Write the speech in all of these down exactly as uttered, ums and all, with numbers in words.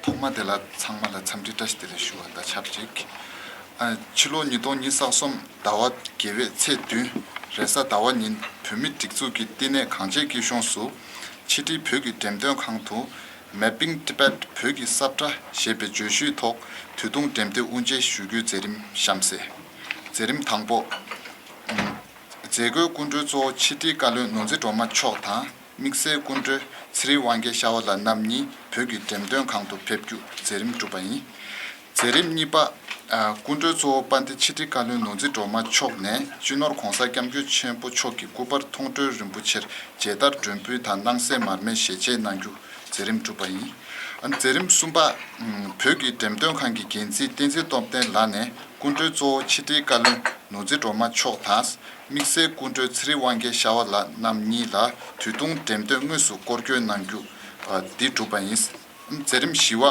ཐོག་མ་དེ་ལ་ཚང་མ་ལ་འཚམས་འདྲི་བཀྲ་ཤིས་བདེ་ལེགས་ཞུ་བ་དང་ཆབས་ཅིག་ཨ། ཕྱི་ལོ་ཉིས་སྟོང་ཉི་ཤུ་རྩ་གསུམ་ཟླ་བ་བརྒྱད་པའི་ཚེས་བདུན་རེས་གཟའ་ཟླ་བ་ཉིན་བོད་མིའི་སྒྲིག་འཛུགས་ཀྱི་བསྟི་གནས་གངས་ཅན་སྐྱིད་གཤོངས་སུ་ཕྱི་དྲིལ་བོད་ཀྱི་འགྲེམས་སྟོན་ཁང་དུ་Mapping Tibet བོད་ཀྱི་ས་བཀྲ་ཞེས་པའི་བརྗོད་གཞིའི་ཐོག་དུས་ཐུང་འགྲེམས་སྟོན་དབུ་འབྱེད་ཞུ་རྒྱུའི་མཛད་རིམ་གཤམ་གསལ། མཛད་རིམ་དང་པོ། མཛད་སྒོའི་སྐུ་མགྲོན་གཙོ་བོ་ཕྱི་དྲིལ་བཀའ་བློན་ནོར་འཛིན་སྒྲོལ་མ་མཆོག་དང་། དམིགས་བསལ་སྐུ་མགྲོན་ཚེ་རིང་དབང་རྒྱལ་ཤར་བ་ལགས་རྣམ་གཉིས་བོད་ཀྱི་འགྲེམས་སྟོན་ཁང་དུ་ཕེབས་རྒྱུ་མཛད་རིམ་གྲུབ་པ་ཡིན། མཛད་རིམ་གཉིས་པ། ཨ། སྐུ་མགྲོན་གཙོ་བོ་དཔལ་ལྡན་ཕྱི་དྲིལ་བཀའ་བློན་ནོར་འཛིན་སྒྲོལ་མ་མཆོག་ནས་སྤྱི་ནོར་༸གོང་ས་༸སྐྱབས་མགོན་ཆེན་པོ་མཆོག་གི་སྐུ་པར་མཐོང་གྲོལ་རིན་པོ་ཆེར་མཇལ་དར་སྒྲོན་འབུལ་དང་སྣང་གསལ་མར་མེ་ཞལ་ཕྱེ་གནང་རྒྱུ་མཛད་རིམ་གྲུབ་པ་ཡིན། ཨ། མཛད་རིམ་གསུམ་པ། ཨ། བོད་ཀྱི་འགྲེམས་སྟོན་ཁང་གི་འགན་འཛིན་བསྟན་འཛིན་སྟོབས་ལྡན་ལགས་ནས་སྐུ་མགྲོན་གཙོ་བོ་ཕྱི་དྲིལ་བཀའ་བློན་ནོར་འཛིན་སྒྲོལ་མ་མཆོག་དང་། དམིགས་བསལ་སྐུ་མགྲོན་ཚེ་རིང་དབང་རྒྱལ་ཤར་བ་ལགས་རྣམ་གཉིས་ལ་དུས་ཐུང་འགྲེམས་སྟོན་དངོས་སུ་སྐོར་སྐྱོད་གནང་རྒྱུ་འདི་གྲུབ་པ་ཡིན། མཛད་རིམ་བཞི་པ།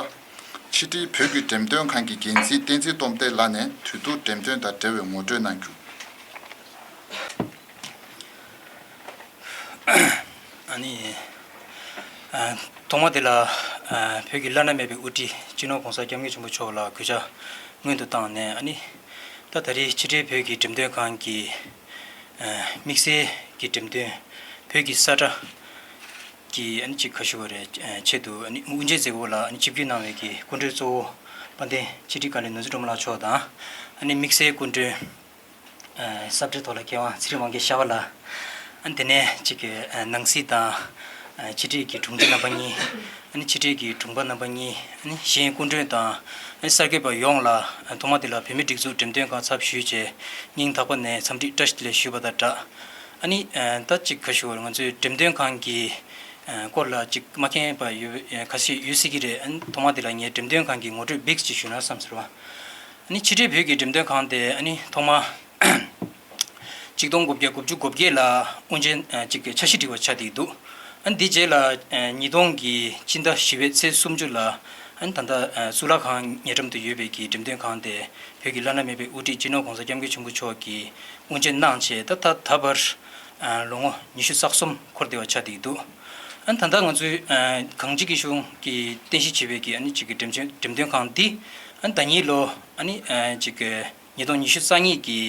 ཕྱི་དྲིལ་བོད་ཀྱི་འགྲེམས་སྟོན་ཁང་གི་འགན་འཛིན་བསྟན་འཛིན་སྟོབས་ལྡན་ལགས་ནས་དུས་ཐུང་འགྲེམས་སྟོན་དང་འབྲེལ་བའི་ངོ་སྤྲོད་གནང་རྒྱུ། ཨ་ནི། ཨ། ཐོག་མ་དེ་ལ། ཨ། བོད་ཀྱི་བླ་ན་མེད་པའི་དབུ་ཁྲིད་སྤྱི་ནོར་༸གོང་ས་༸སྐྱབས་མགོན་ཆེན་པོ་མཆོག་ལ་གུས་ཕྱག་སྔོན་དུ་བཏང་ནས། ཨ་ནི། ད་ད་རེས་ཕྱི་དྲིལ་བོད་ཀྱི་འགྲེམས་སྟོན་ཁང་གི། ཨ། དམིགས་བསལ་གྱི་འགྲེམས་སྟོན་བོད་ཀྱི་ས་བཀྲ་གི། ཨ་ནི། ཅིག་ག་ཞུ་བ་རེད། ཨ། ཆེད་དུ། ཨ་ནི། དབུ་འབྱེད་མཛད་སྒོ་ལ། ཨ་ནི། ཆིབས་བསྒྱུར་གནང་བའི་གི་སྐུ་མགྲོན་གཙོ་བོ་དཔལ་ལྡན་ཕྱི་དྲིལ་བཀའ་བློན་ནོར་འཛིན་སྒྲོལ་མ་ལགས་མཆོག་དང་། ཨ་ནི། དམིགས་བསལ་སྐུ་མགྲོན། ཨ། ས་བཀྲའི་ཐོག་ལ་མཁས་དབང་ཚེ་རིང་དབང་རྒྱལ་ཤར་བ་ལགས། ཨ་ནི། དེ་ནས་ཅིག་གི། ཨ། ནང་སྲིད་དང་། ཨ། ཕྱི་དྲིལ་གྱི་དྲུང་ཆེ་རྣམ་པ་གཉིས། ཨ་ནི། ཕྱི་དྲིལ་གྱི་དྲུང་པ་རྣམ་པ་གཉིས། ཨ་ནི། གཞན་སྐུ་མགྲོན་དང་། ཨ་ནི། གསར་འགོད་པ་ཡོངས་ལ། ཨ། ཐོག་མ་དེ་ལ་བོད་མིའི་སྒྲིག་འཛུགས་འགྲེམས་སྟོན་ཁང་ཚབ་ཞུས་བྱས་སྙིང་ཐག་པ་ནས་འཚམས་འདྲི་བཀྲ་ཤིས་བདེ་ལེགས་ཞུས་པ་དང་སྦྲགས། ཨ་ནི། ཨ། ད་ཅིག་ག་ཞུ་བར། ང་ཚོའི་འགྲེམས་སྟོན་ཁང་གི། ཨ། སྐོར་ལ་ཅིག་མ་མཁྱེན་པ་ཡོད། ཨ། ཁ་ཤས་ཡོད་སྲིད་ཀྱི་རེད། ཨ་ནི། ཐོག་མ་དེ་ལ་ངས་འགྲེམས་སྟོན་ཁང་གི་ངོ་སྤྲོད་འབིགས་ཅིག་ཞུས་ན་བསམ་ཟེར་བ། ཨ་ནི། ཕྱི་དྲིལ་བོད་ཀྱི་འགྲེམས་སྟོན་ཁང་དེ། ཨ་ནི། ཐོག་མ་གཅིག་སྟོང་དགུ་བརྒྱ་དགུ་བཅུ་གོ་བརྒྱད་ལ་དབུ་འབྱེད། ཨ། ཅིག་གི་འཆར་གཞི་བསྒྲིགས་པ་ཆགས་བསྡད་འདུག་ཨ་ནི། འདི་རྗེས་ལ། ཨ། ཉིས་སྟོང་གི་སྤྱི་ཟླ་བཞི་པའི་ཚེས་སུམ་ཅུ་ལ། ཨ་ནི། ད་ལྟ། ཨ། གཙུག་ལག་ཁང་ཉེ་འགྲམ་དུ་ཡོད་པའི་གི་འགྲེམས་སྟོན་ཁང་དེ་བོད་ཀྱི་བླ་ན་མེད་པའི་དབུ་ཁྲིད་སྤྱི་ནོར་༸གོང་ས་༸སྐྱབས་མགོན་ཆེན་པོ་མཆོག་གིས་དབུ་འབྱེད་གནང་བྱས། ད་ད་ད་བར། ཨ། ལོ་ངོ་ཉི་ཤུ་རྩ་གསུམ་འཁོར་བསྡད་པ་ཆགས་བསྡད་འདུག་ཨ་ནི། ད་ལྟ་ང་ཚོའི། ཨ། གངས་ཅན་སྐྱིད་གཤོངས་ཀྱི་རྟེན་གཞི་བྱས་པའི་གི། ཨ་ནི། ཅིག་གི་འགྲེམས་སྟོན། འགྲེམས་སྟོན་ཁང་འདི། ཨ་ནི། ད་ཉིན་ལོ། ཨ་ནི། ཨ། ཅིག་གི་ཉིས་སྟོང་ཉི་ཤུ་རྩ་གཉིས་ཀྱི་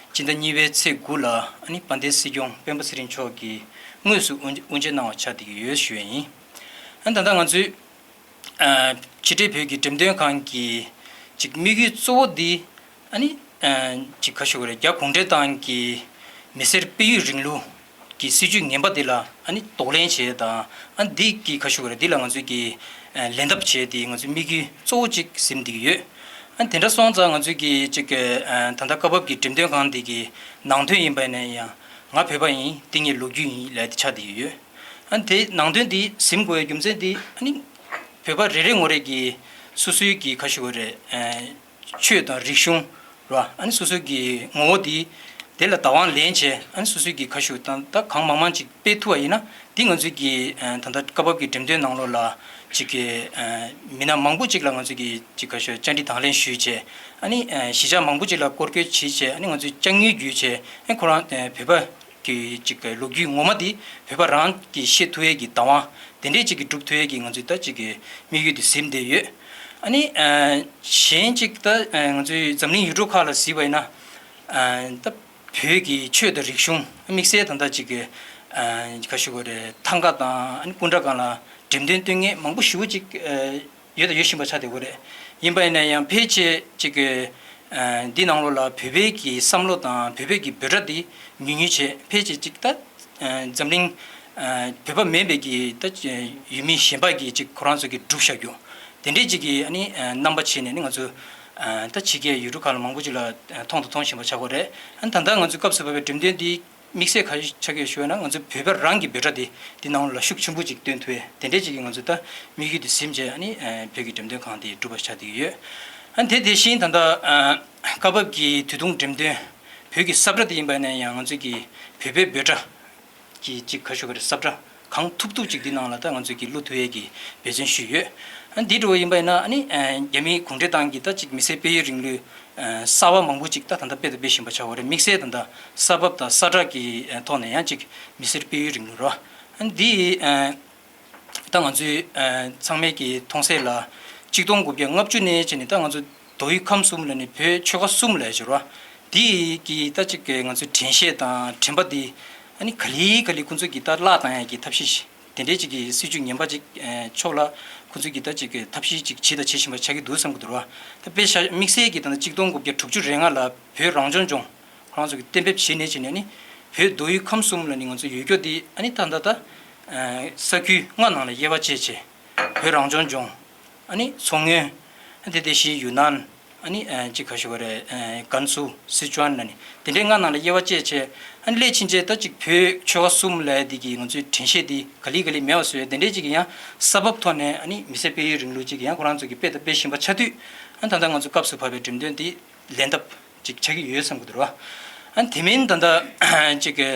སྤྱི་ཟླ་གཉིས་པའི་ཚེས་དགུ་ལ། ཨ་ནི། དཔལ་ལྡན་སྲིད་སྐྱོང་སྤེན་པ་ཚེ་རིང་མཆོག་གིས་དངོས་སུ་དབུ་དབུ་འབྱེད་གནང་བ་ཆགས་བསྡད་ཀྱི་ཡོད་ཞུ་ཡས་ཡིན། ཨ་ནི། ད་ལྟ་ང་ཚོའི། ཨ། ཕྱི་དྲིལ་བོད་ཀྱི་འགྲེམས་སྟོན་ཁང་གི་ ཅིག་དམིགས་ཡུལ་གཙོ་བོ་འདི་ཨ་ནི་ཨ་ཅིག་ག་ཞུ་དགོས་རེད། རྒྱ་གུང་ཁྲན་ཏང་གི་མི་སེར་སྤེལ་ཡུལ་རིང་ལུགས་ཀྱི་སྲིད་བྱུས་ངན་པ་འདི་ལ་ཨ་ནི་གདོང་ལེན་བྱས་དང་ཨ་ནི་འདི་གི་ག་ཞུ་དགོས་རེད། འདི་ལ་ང་ཚོས་ཀྱི་ཨ་ལན་འདེབས་བྱས་ཏེ་ང་ཚོའི་དམིགས་ཡུལ་གཙོ་བོ་གཅིག་ཟིན་བསྡད་ཀྱི་ཡོད། ཨ་ནི་དེ་འདྲ་སོང་ཙང་ང་ཚོས་ཀྱི་ཅིག་ཨ་ད་ལྟ་སྐབས་བབ་ཀྱི་འགྲེམས་སྟོན་ཁང་འདི་གི་ནང་དོན་ཡིན་པ་ཡིན་ན་ཡང་ང་བོད་པ་ཡིན། འདི་ངའི་ལོ་རྒྱུས་ཡིན་ལབ་ཏེ་ཆགས་བསྡད་ཀྱི་ཡོད། ཨ་ནི་དེ་ནང་དོན་འདི་ཟིན་དགོས་པའི་རྒྱུ་མཚན་འདི་ཨ་ནི་བོད་པ་རེ་རེ་ངོ་རེ་གི་སོ་སོའི་གི་ག་ཞུ་དགོས་རེད། ཨ་ཆོས་དང་རིག་གཞུང་ར་ཨ་ནི་སོ་སོའི་གི་ངོ་བོ་འདི་དེ་ལ་བདག་དབང་ལེན་བྱས། ཨ་ནི་སོ་སོའི་གི་ག་ཞུ་དང་ད་གང་མང་མང་ཅིག་སྤེལ་ཐུབ་པ་ཡིན་ན་འདི་ང་ཚོའི་གི་ཨ་ད་ལྟ་སྐབས་བབ་ཀྱི་འགྲེམས་སྟོན་ནང་ལོགས་ལ་ཅིག་གི་ཨ་མི་སྣ་མང་པོ་ཅིག་ལ་ང་ཚོའི་གི་ཅིག་ག་ཞུ་བཅར་འདྲི་དང་ལེན་ཞུས་བྱས། ཨ་ནི་ཨ་གཞིས་ཆགས་མང་པོ་ཅིག་ལ་སྐོར་སྐྱོད་བྱས་བྱས། ཨ་ནི་ང་ཚོའི་ཅ་དངོས་བརྒྱུད་བྱས། ཨ་ཁོ་རང་ཨ་བོད་པ་གི་ཅིག་གི་ལོ་རྒྱུས་ངོ་མ་འདི་བོད་པ་རང་གིས་ཤེས་ཐུབ་ཡས་ཀྱི་བདག་དབང་དེ་འདྲས་ཅིག་གི་སྒྲུབ་ཐུབ་ཡས་ཀྱི་ང་ཚོའི་ད་ཅིག་གི་དམིགས་ཡུལ་དེ་ཟིན་བསྡད་ཡོད། ཨ་ནི་ཨ་གཞན་ཅིག་ད་ཨ་ང་ཚོའི་འཛམ་གླིང་ཡུལ་གྲུ་ཁག་ལ་གཟིགས་པ་ཡིན་ན་ཨ་ད་བོད་ཀྱི་ཆོས་དང་རིག་གཞུང་དམིགས་བསལ་ད་ལྟ་ཅིག་གི་ཨ་ག་ཞུ་དགོས་རེད། ཐང་ག་དང་ཨ་ནི་སྐུ་འདྲ་སྒང་ལ་འགྲེམས་སྟོན་སྟོན་མཁན་མང་པོ་ཞེ་པོ་ཅིག་ཨ་ཡོད་དང་ཡོད་བཞིན་པ་ཆགས་བསྡད་ཡོད་རེད། ཡིན་པ་ཡིན་ན་ཡང་ཕལ་ཆེར་ཅིག་གི་ཨ་འདི་ནང་ལོགས་ལ་བོད་པའི་གི་བསམ་བློ་དང་བོད་པའི་གི་འབོད་སྒྲ་འདི་ཉུང་ཉུང་བྱས། ཕལ་ཆེར་ཅིག་ད་ཨ་འཛམ་གླིང་ཨ་བོད་པ་མིན་པའི་གི་ད་ཡུལ་མི་གཞན་པ་གི་ཅིག་ཁོ་རང་ཚོ་གི་སྒྲུབ་བཞག་རྒྱུ་དེ་འདྲས་ཅིག་གི་ཨ་ནི་ཨ་རྣམ་པ་བྱས་ནས་ནི་ང་ཚོ་ཨ་ད་ཕྱི་རྒྱལ་ཡུལ་གྲུ་ཁག་ལ་མང་པོ་ཅིག་ལ་ཨ་མཐོང་དང་མཐོང་བཞིན་པ་ཆགས་ཀྱི་ཡོད་རེད། ཨ་ནི་ད་ལྟ་ང་ཚོའི་སྐབས་སུ་བབས་པའི་འགྲེམས་སྟོན་འདི་དམིགས་བསལ་ག་རེ་ཆགས་ཀྱི་ཡོད་ཞུ་བ་ན། ང་ཚོའི་བོད་པ་རང་གི་འབོད་སྒྲ་དེ་འདི་ནང་ལ་ཤུགས་ཆེན་པོ་ཅིག་སྟོན་ཐུབ་པའི་དེ་འདྲའི་ཅིག་གི་ང་ཚོའི་ད་དམིགས་ཡུལ་དེ་ཟིན་བྱས། ཨ་ནི་ཨ་བོད་ཀྱི་འགྲེམས་སྟོན་ཁང་དེ་གྲུབ་པ་ཆགས་བསྡད་ཀྱི་ཡོད། ཨ་ནི་དེ་དེ་བཞིན་ད་ལྟ་ཨ་སྐབས་བབ་ཀྱི་དུས་ཐུང་འགྲེམས་སྟོན་བོད་ཀྱི་ས་བཀྲ་དེ་ཡིན་པ་ཡིན་ན་ཡང་ང་ཚོའི་གི་བོད་པའི་འབོད་སྒྲ་གི་ཅིག་ག་ཞུ་དགོས་རེད། ས་བཀྲ་གང་ཐུབ་ཐུབ་ཅིག་འདི་ནང་ལ་ད་ང་ཚོས་ཀྱི་བླུག་ཐུབ་ཡས་ཀྱི་འབད་བརྩོན་ཞུས་ཡོད། ཨ་འདི་འདྲ་བོ་ཡིན་པ་ཡིན་ན་ཨ་ནི་ཨ་རྒྱ་མིའི་གུང་ཁྲན་ཏང་གི་ད་ཅིག་མི་སེར་སྤེལ་ཡུལ་རིང་ལུགས་ཨ་གསར་བ་མང་པོ་ཅིག་ད་ད་ལྟ་སྤེལ་དང་སྤེལ་བཞིན་པ་ཆགས་ཡོད་རེད། དམིགས་བསལ་ད་ལྟ་ས་བབ་དང་ས་བཀྲ་གི་ཨ་ཐོག་ནས་ཡང་ཅིག་མི་སེར་སྤེལ་ཡུལ་རིང་ལུགས་རོ། ཨ་འདི་ཨ་ད་ང་ཚོའི་ཨ་ཚང་མས་ཀྱི་མཐོང་གསལ་ལ་གཅིག་སྟོང་དགུ་བརྒྱ་ལྔ་བཅུ་ནས་བྱས་ནས་ད་ང་ཚོ་མདོ་དབུས་ཁམས་གསུམ་ལ་ནི་བོད་ཆོལ་ཁ་གསུམ་ལ་བྱེད་རོ། དེ་གི་ད་ཅིག་གི་ང་ཚོའི་དྲན་ཤེས་དང་དྲན་པ་འདི་ཨ་ནི་ག་ལེ་ག་ལེ་ཁོང་ཚོ་གི་ད་བརླག་བཏང་ཡ་གི་ཐབས་ཤེས་ཤིག་དེ་འདྲའི་ཅིག་གི་སྲིད་བྱུས་ངན་པ་ཅིག་ཨ་ཕྱོགས་ལ་ཁོང་ཚོ་གི་ད་ཅིག་གི་ཐབས་ཤེས་ཅིག་བྱེད་དང་བྱེད་བཞིན་པ་ཆགས་ཀྱི་འདུག་བསམ་གྱི་འདུག་རོ། ད་དཔེ་ཆ་དམིགས་བསལ་གྱི་ད་ལྟ་གཅིག་སྟོང་དགུ་བརྒྱ་དྲུག་ཅུ་རེ་ལྔ་ལ་བོད་རང་སྐྱོང་ལྗོངས་ཁོ་རང་ཚོ་གི་གཏན་འབེབས་བྱས་ནས་བྱས་ནས་ནི་བོད་མདོ་དབུས་ཁམས་གསུམ་ལ་ནི་ང་ཚོ་ཡོད་རྒྱུ་དེ་ཨ་ནི་ད་ད་ད་ཨ་ས་ཁུལ་ལྔ་ནང་ལ་དབྱེ་བ་བཅད་བྱས། བོད་རང་སྐྱོང་ལྗོངས། ཨ་ནི་མཚོ་སྔོན། ཨ་དེ་དེ་བཞིན་ཡུན་ནན། ཨ་ནི་ཨ་ཅིག་ག་ཞུ་བ་རེད། ཨ་ཀན་སུའུ། སི་ཅུན་ལ་ནི་དེ་འདྲའི་ལྔ་ནང་ལ་དབྱེ་བ་བཅད་བྱས། ཨ་ནི་སླད་ཕྱིན་ཆད་ད་ཅིག་བོད་ཆོལ་ཁ་གསུམ་ལབ་ཡ་དེ་གི་ང་ཚོའི་དྲན་ཤེས་དེ་ག་ལེ་ག་ལེ་མེད་པ་བཟོ་ཡ་དེ་འདྲའི་ཅིག་ཡང་ས་བབ་ཐོག་ནས་ཨ་ནི་མི་སེར་སྤེལ་ཡུལ་རིང་ལུགས་ཅིག་ཡང་ཁོ་རང་ཚོ་གི་སྤེལ་དང་སྤེལ་བཞིན་པ་ཆགས་དུས། ཨ་ནི་ད་ལྟ་ང་ཚོ་སྐབས་སུ་བབས་པའི་འགྲེམས་སྟོན་དེ་ལན་འདེབས་ཅིག་ཆགས་ཀྱི་ཡོད་བསམ་གྱི་འདུག་ར། ཨ་ནི་དེ་མིན་ད་ལྟ་ཅིག་གི་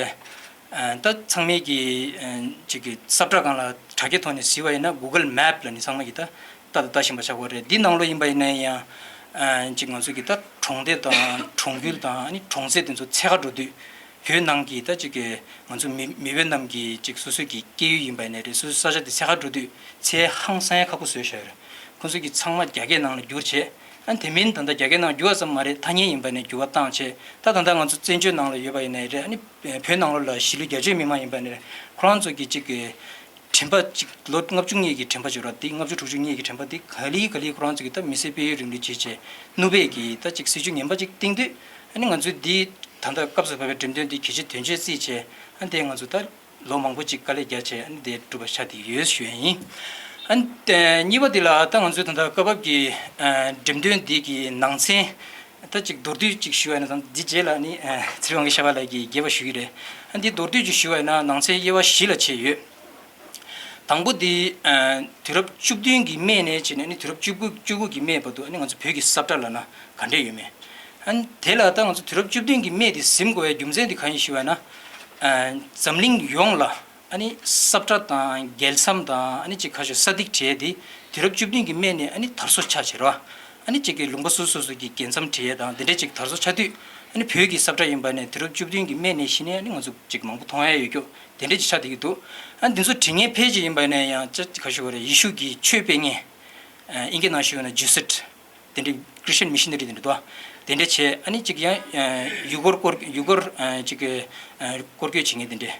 ཨ་ད་ཚང་མས་ཀྱི་ཨ་ཅིག་གི་ས་བཀྲ་སྒང་ལ་དྲ་རྒྱའི་ཐོག་ནས་གཟིགས་པ་ཡིན་ན་Google Map་ལ་ནི་ཚང་མ་གི་ད་ལྟ་ད་ལྟ་བཞིན་པ་ཆགས་ཀྱི་རེད། འདི་ནང་ལོགས་ཡིན་པ་ཡིན་ན་ཡང་ཨ་ཅིག་ང་ཚོ་གི་ད་གྲོང་སྡེ་དང་གྲོང་ཁུལ་དང་ཨ་ནི་གྲོང་གསེབ་དེ་ཚོ་ཚད་ག་འགྲོ་དུས། བོད་ནང་གི་ད་ཅིག་གི་ང་ཚོ་མི་མི་བོད་རྣམས་ཀྱི་ཅིག་སོ་སོའི་གི་སྐྱེས་ཡུལ་ཡིན་པ་ཡིན་ན་རེད། སོ་སོའི་ས་ཆ་དེ་ཚད་ག་འགྲོ་དུས་ཚད་ཧང་སང་ཡ་ཁག་པོ་བཟོས་བཞག་ཡོད་རེད། ཁོང་ཚོ་གི་ཚང་མ་རྒྱ་སྐད་ནང་ལ་བསྒྱུར་བྱས། ཨ་དེ་མིན་ད་ལྟ་རྒྱ་སྐད་ནང་བསྒྱུར་བ་ཙམ་མ་རེད། ཐ་སྙད་ཡིན་པ་ནས་བསྒྱུར་བ་བཏང་བྱས། ད་ད་ལྟ་ང་ཚོ་བཙན་བྱོལ་ནང་ལ་ཡོད་པ་ཡིན་ན་རེད། ཨ་ནི་བོད་ནང་ལོགས་ལ་གཞིས་ལུས་རྒྱ་ཆེའི་མི་མང་ཡིན་པ་ནས་ཁོ་རང་ཚོ་གི་ཅིག་གི་དྲན་པ་ཅིག་ལོ་ལྔ་བཅུ་སྔོན་གྱི་དྲན་པ་ཅིག་རེད། དེ་ལྔ་བཅུ་དྲུག་ཅུ་སྔོན་གྱི་དྲན་པ་དེ་ག་ལེ་ག་ལེ་ཁོ་རང་ཚོ་གི་ད་མི་སེར་སྤེལ་ཡུལ་རིང་ལུགས་བྱས་བྱས་ནུབ་པའི་གི་ད་ཅིག་སྲིད་བྱུས་ངན་པ་ཅིག་བཏིང་དུས། ཨ་ནི་ང་ཚོས་འདི་ད་ལྟ་སྐབས་སུ་བབས་པའི་འགྲེམས་སྟོན་འདི་གལ་ཆེ་དོན་ཆེ་བརྩིས་བྱས། ཨ་ནི་དེ་ང་ཚོ་ད་ལོ་མང་པོ་ཅིག་དཀའ་ལས་རྒྱག་བྱས་ཨ་ནི་དེ་གྲུབ་པ་ཆགས་བསྡད་ཡོད་ཞུ་ཡ་ཡིན། ཨ་ནི་གཉིས་པ་དེ་ལ་ད་ང་ཚོའི་ད་ལྟ་སྐབས་བབ་ཀྱི་ཨ་འགྲེམས་སྟོན་འདི་གི་ནང་ཚན་ད་ཅིག་མདོར་བསྡུས་ཅིག་ཞུ་བ་ཡིན་ན། ད་འདི་རྗེས་ལ་ནི་ཨ་ཚེ་རིང་དབང་གིས་ཤ་བ་ལགས་ཀྱིས་རྒྱས་པ་ཞུ་གི་རེད། ཨ་འདི་མདོར་བསྡུས་ཅིག་ཞུ་བ་ཡིན་ན་ནང་ཚན་དབྱེ་བ་བཞི་ལ་ཕྱེ་ཡོད། དང་པོ་དེ་ཨ་དུས་རབས་བཅུ་བདུན་གྱི་སྨད་ནས་བྱས་ནས་ནི་དུས་རབས་བཅུ་དགུ་བཅུ་དགུ་གི་སྨད་བར་དུ་ཨ་ནི་ང་ཚོ་བོད་ཀྱི་ས་བཀྲ་ལབ་ན་ག་འདྲས་ཡོད་མེད། ཨ་ནི་དེ་ལ་ད་ང་ཚོ་དུས་རབས་བཅུ་བདུན་གྱི་སྨད་དེ་ཟིན་དགོས་པའི་རྒྱུ་མཚན་དེ་གང་ཡིན་ཞུས་པ་ན། ཨ་འཛམ་གླིང་ཡོངས་ལ་ཨ་ནི་ས་བཀྲ་དང་རྒྱལ་མཚམས་དང་ཨ་ནི་ཅིག་ཁ་ཤས་ས་ཐིག་བྲིས་དེ་དུས་རབས་བཅུ་བདུན་གྱི་སྨད་ནས་ཨ་ནི་དར་སོ་ཆགས་བྱས་རོ། ཨ་ནི་ཅིག་གི་ལུང་པ་སོ་སོ་སོ་གི་རྒྱལ་མཚམས་བྲིས་ཡས་དང་དེ་འདྲས་ཅིག་དར་སོ་ཆགས་དུས། ཨ་ནི་བོད་ཀྱི་ས་བཀྲ་ཡིན་པ་ནས་དུས་རབས་བཅུ་བདུན་གྱི་སྨད་ནས་གཞི་ནས་ཨ་ནི་ང་ཚོ་ཅིག་མང་པོ་མཐོང་ཡ་ཡོད་རྒྱུ་དེ་འདྲས་ཅིག་ཆགས་བསྡད་ཀྱི་འདུག་ཨ་ནི་འདི་ཚོ་བྲིས་མཁན་ཕལ་ཆེར་ཡིན་པ་ནས་ཡང་ཅིག་ག་ཞུ་བ་རེད། ཡེ་ཤུ་གི་ཆོས་སྤེལ་མཁན་ཨ་ཨིན་སྐད་ནང་ཞུས་ན་ཇུ་སིཊ་དེ་འདྲས་Christian missionary་དེ་འདྲས་འདུག་དེ་འདྲས་བྱས་ཨ་ནི་ཅིག་ཡང་ཡུ་གུར་སྐོར་ཡུ་གུར་ཅིག་སྐོར་སྐྱོད་བྱེད་མཁན་དེ་འདྲས་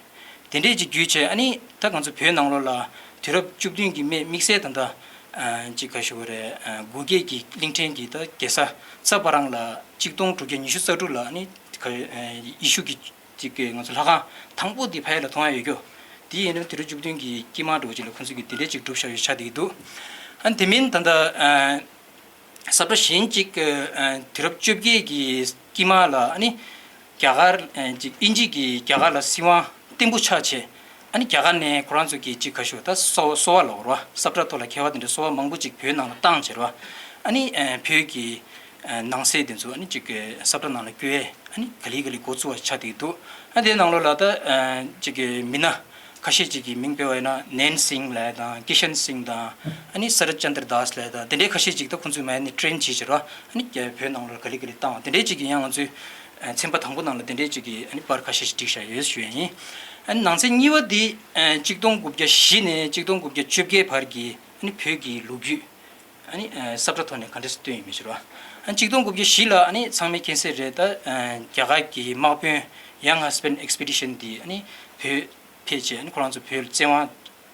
དེ་འདྲས་ཅིག་བརྒྱུད་བྱས། ཨ་ནི་ད་ང་ཚོ་བོད་ནང་ལོགས་ལ་དུས་རབས་བཅུ་བདུན་གྱི་སྨད་དམིགས་བསལ་ད་ལྟ་ ཅིག་ག་ཞུ་དགོས་རེད། དགུ་བརྒྱད་ཀྱི་གླིང་ཕྲན་གྱི་ད་རྒྱལ་ས་རྩ་བ་རང་ལ་གཅིག་སྟོང་དྲུག་བརྒྱ་ཉི་ཤུ་རྩ་དྲུག་ལ་ནི་ཡེ་ཤུ་གི་ཅིག་ང་ཚོ་ལྷ་ཁང་དང་པོ་དེ་ཕ་ཡུལ་ལ་ཐོན་ཡ་ཡོད་རྒྱུ། དེ་ཡིན་ན་དུས་རབས་བཅུ་བདུན་གྱི་དཀྱིལ་མ་འདྲ་བོ་ཅིག་ལ་ཁོང་ཚོས་ཀྱི་དེ་འདྲས་ཅིག་སྒྲུབ་བཞག་ཡོད་ཆགས་བསྡད་ཀྱི་འདུག་ཨ་དེ་མིན་ད་ལྟ་ས་བཀྲ་གཞན་གཅིག་དུས་རབས་བཅོ་བརྒྱད་ཀྱི་དཀྱིལ་མ་ལ་ཨ་ནི་རྒྱ་གར་ཅིག་དབྱིན་ཇི་གིས་རྒྱ་གར་ལ་སྲིད་དབང་བརྟན་པོ་ཆགས་བྱས། ཨ་ནི་རྒྱ་གར་ནས་ཁོ་རང་ཚོ་གི་ཅིག་ག་ཞུ་ད་གསོ་གསོ་བ་ལོག་རོ་ས་བཀྲ་ཐོག་ལ་མཁས་པ་དེ་འདྲ་གསོ་བ་མང་པོ་ཅིག་བོད་ནང་ལ་བཏང་བྱས་རོ། ཨ་ནི་བོད་ཀྱི་ནང་གསེས་དེ་ཚོ་ཨ་ནི་ཅིག་ས་བཀྲ་ནང་ལ་བསྐྱོད་ཨ་ནི་ག་ལེ་ག་ལེ་འགོ་བཙུགས་པ་ཆགས་བསྡད་འདུག་ཨ་དེའི་ནང་ལོགས་ལ་ད་ཅིག་མི་སྣ་ཁ་ཤས་ཅིག་གི་མིང་སྤེལ་བ་ཡིན་ན་ནེན་སིང་ལབ་ཡ་དང་ཀི་ཤན་སིང་དང་ཨ་ནི་སར་ཅན་དར་དཱས་ལབ་ཡ་དང་དེ་འདྲའི་ཁ་ཤས་ཅིག་ད་ཁོང་ཚོས་མ་ནི་ཊེན་བྱས་བྱས་རོ། ཨ་ནི་བོད་ནང་ལོགས་ག་ལེ་ག་ལེ་བཏང་བ་དེ་འདྲའི་ཅིག་གི་ཡང་ང་ཚོའི་ཚན་པ་དང་པོ་ནང་ལ་དེ་འདྲའི་ཅིག་གི་ཨ་ནི་པར་ཁ་ཤས་ཤིག་བསྒྲིགས་བཞག་ཡོད་ཞུ་ཡ་ཡིན། ཨ་ནི་ནང་ཚན་གཉིས་པ་འདི་གཅིག་སྟོང་དགུ་བརྒྱ་བཞི་ནས་གཅིག་སྟོང་དགུ་བརྒྱ་བཅོ་བརྒྱད་བར་གྱི་ཨ་ནི་བོད་ཀྱི་ལོ་རྒྱུས་ཨ་ནི་ས་བཀྲ་ཐོག་ནས་ག་འདྲས་སེ་བཏོན་ཡོད་མེད་ཞུ་རོགས། ཨ་ནི་གཅིག་སྟོང་དགུ་བརྒྱ་བཞི་ལ་ཨ་ནི་ཚང་མས་མཁྱེན་གསལ་རེད། ད་རྒྱ་གར་གྱི་དམག་དཔོན་ཡང་ཧ་སི་པན་ཨེགས་པི་ཌི་ཤན་འདི་ཨ་ནི་བོད་ཕེབས་བྱས་ཨ་ནི་ཁོ་རང་ཚོ་བོད་ལ་བཙན་དབང་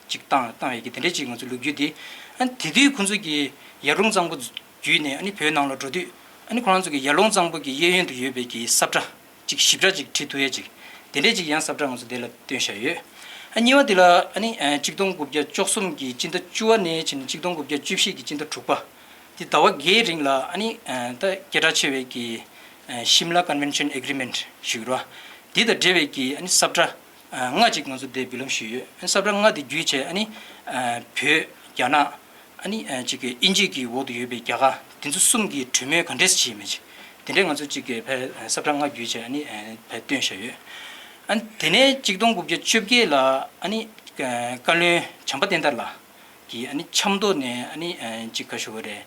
ཅིག་བཏང་བཏང་བའི་གི་དེ་འདྲས་ཅིག་ང་ཚོ་ལོ་རྒྱུས་འདི། ཨ་ནི་དེ་དུས་ཁོང་ཚོ་གི་ཡར་ཀླུང་གཙང་པོ་བརྒྱུད་ནས་ཨ་ནི་བོད་ནང་ལ་འགྲོ་དུས་ཨ་ནི་ཁོ་རང་ཚོ་གི་ཡར་ཀླུང་གཙང་པོ་གི་གཡས་གཡོན་དུ་ཡོད་པའི་གི་ས་བཀྲ་ཅིག་ཞིབ་ཕྲ་ཅིག་བྲིས་ཐུབ་ཡས་ཅིག་དེ་འདྲས་ཅིག་ཡང་ས་བཀྲ་ང་ཚོ་དེ་ལ་བཏོན་བཞག་ཡོད། ཨ་གཉིས་པ་དེ་ལ་ཨ་ནི་གཅིག་སྟོང་དགུ་བརྒྱ་བཅུ་གསུམ་གྱི་སྤྱི་ཟླ་བཅུ་པ་ནས་བྱས་ནས་གཅིག་སྟོང་དགུ་བརྒྱ་བཅུ་བཞི་གི་སྤྱི་ཟླ་དྲུག་པ། དེ་ཟླ་བ་བརྒྱད་རིང་ལ་ཨ་ནི་ད་སྐད་གྲགས་ཆེ་བའི་གི་ཤིམ་ལ་ཀོན་ཝེན་ཤན་ཨེག་རི་མེན་ཊི་ཞུ་རོ། དེ་དང་འབྲེལ་བའི་གི་ཨ་ནི་ས་བཀྲ་ལྔ་ཅིག་ང་ཚོ་དེ་འབུལ་ལམ་ཞུས་ཡོད། ཨ་ནི་ས་བཀྲ་ལྔ་དེ་བརྒྱུད་བྱས་ཨ་ནི་བོད་རྒྱ་ནག་ཨ་ནི་ཅིག་གི་དབྱིན་ཇི་གི་འོག་ཏུ་ཡོད་པའི་རྒྱ་གར་དེ་ཚོ་གསུམ་གྱི་གྲོས་མོལ་ག་འདྲས་བྱས་མེད་ཅིག་དེ་འདྲས་ང་ཚོ་ཅིག་གི་ཕའི་ས་བཀྲ་ལྔ་བརྒྱུད་བྱས་ཨ་ནི་ཕའི་བཏོན་བཞག་ཡོད། ཨ་ནི་དེ་ནས་གཅིག་སྟོང་དགུ་བརྒྱ་བཅོ་བརྒྱད་ལ་ཨ་ནི་བཀའ་བློན་བྱམས་པ་བསྟན་དར་ལགས་ཀྱིས་ཨ་ནི་ཆབ་མདོ་ནས་ཨ་ནི་ཅིག་ག་ཞུ་དགོས་རེད།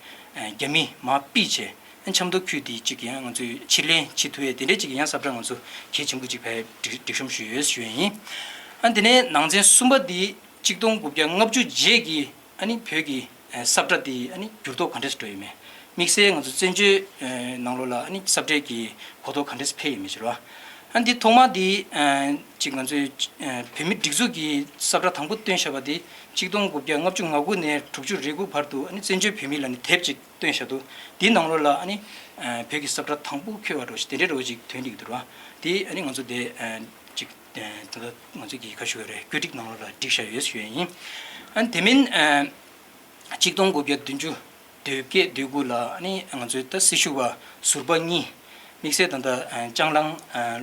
རྒྱ་མི་མར་ཕུད་བྱས་ཨ་ནི་ཆབ་མདོ་ཁུལ་དེ་ཅིག་ཡང་ང་ཚོས་ཕྱིར་ལེན་བྱེད་ཐུབ་ཡས་དེ་འདྲས་ཅིག་ཡང་ས་བཀྲ་ང་ཚོ་གལ་ཆེན་པོ་ཅིག་ཕའི་སྒྲིག་སྒྲིག་གཤོམ་ཞུས་ཡོད་ཞུ་ཡས་ཡིན། ཨ་ནི་དེ་ནས་ནང་ཚན་གསུམ་པ་འདི་གཅིག་སྟོང་དགུ་བརྒྱ་ལྔ་བཅུ་རྗེས་ཀྱི་ཨ་ནི་བོད་ཀྱི་ས་བཀྲ་དེ་ཨ་ནི་འགྱུར་ལྡོག་ག་འདྲས་འགྲོ་ཡོད་མེད། དམིགས་བསལ་ང་ཚོ་བཙན་བྱོལ་ནང་ལོགས་ལ་ཨ་ནི་ས་བཀྲའི་གི་གོ་རྟོགས་ག་འདྲས་འཕེལ་ཡོད་མེད་ཕྱིར་རོ། ཨ་ནི་འདི་ཐོག་མ་འདི་ཅིག་ང་ཚོའི་བོད་མི་སྒྲིག་འཛུགས་ཀྱི་ས་བཀྲ་དང་པོ་བཏོན་བཞག་པ་དེ་གཅིག་སྟོང་དགུ་བརྒྱ་ལྔ་བཅུ་ང་དགུ་ནས་དྲུག་ཅུ་རེ་དགུ་བར་དུ་ཨ་ནི་བཙན་བྱོལ་བོད་མི་ལ་ནི་དེབ་ཅིག་བཏོན་བཞག་འདུག་དེའི་ནང་ལོགས་ལ་ཨ་ནི་བོད་ཀྱི་ས་བཀྲ་དང་པོ་འཁོད་པ་འདྲ་ཞིག་དེ་འདྲའི་འདྲ་བོ་ཅིག་ཐོན་བསྡད་ཀྱི་འདུག་ར། དེ་ཨ་ནི་ང་ཚོ་དེ་ཅིག་ད་ལྟ་ང་ཚོ་གི་ག་ཞུ་དགོས་རེད། བཀོད་སྒྲིག་ནང་ལོགས་ལ་བསྒྲིགས་བཞག་ཡོད་ཞུ་ཡས་ཡིན། ཨ་ནི་དེ་མིན་གཅིག་སྟོང་དགུ་བརྒྱ་བདུན་ཅུ་དོན་བརྒྱད་དོན་དགུ་ལ་ཨ་ནི་ང་ཚོའི་ད་སྲི་ཞུ་བ་ཟུར་པ་གཉིས། དམིགས་བསལ་ད་ལྟ་ལྕང་གླང་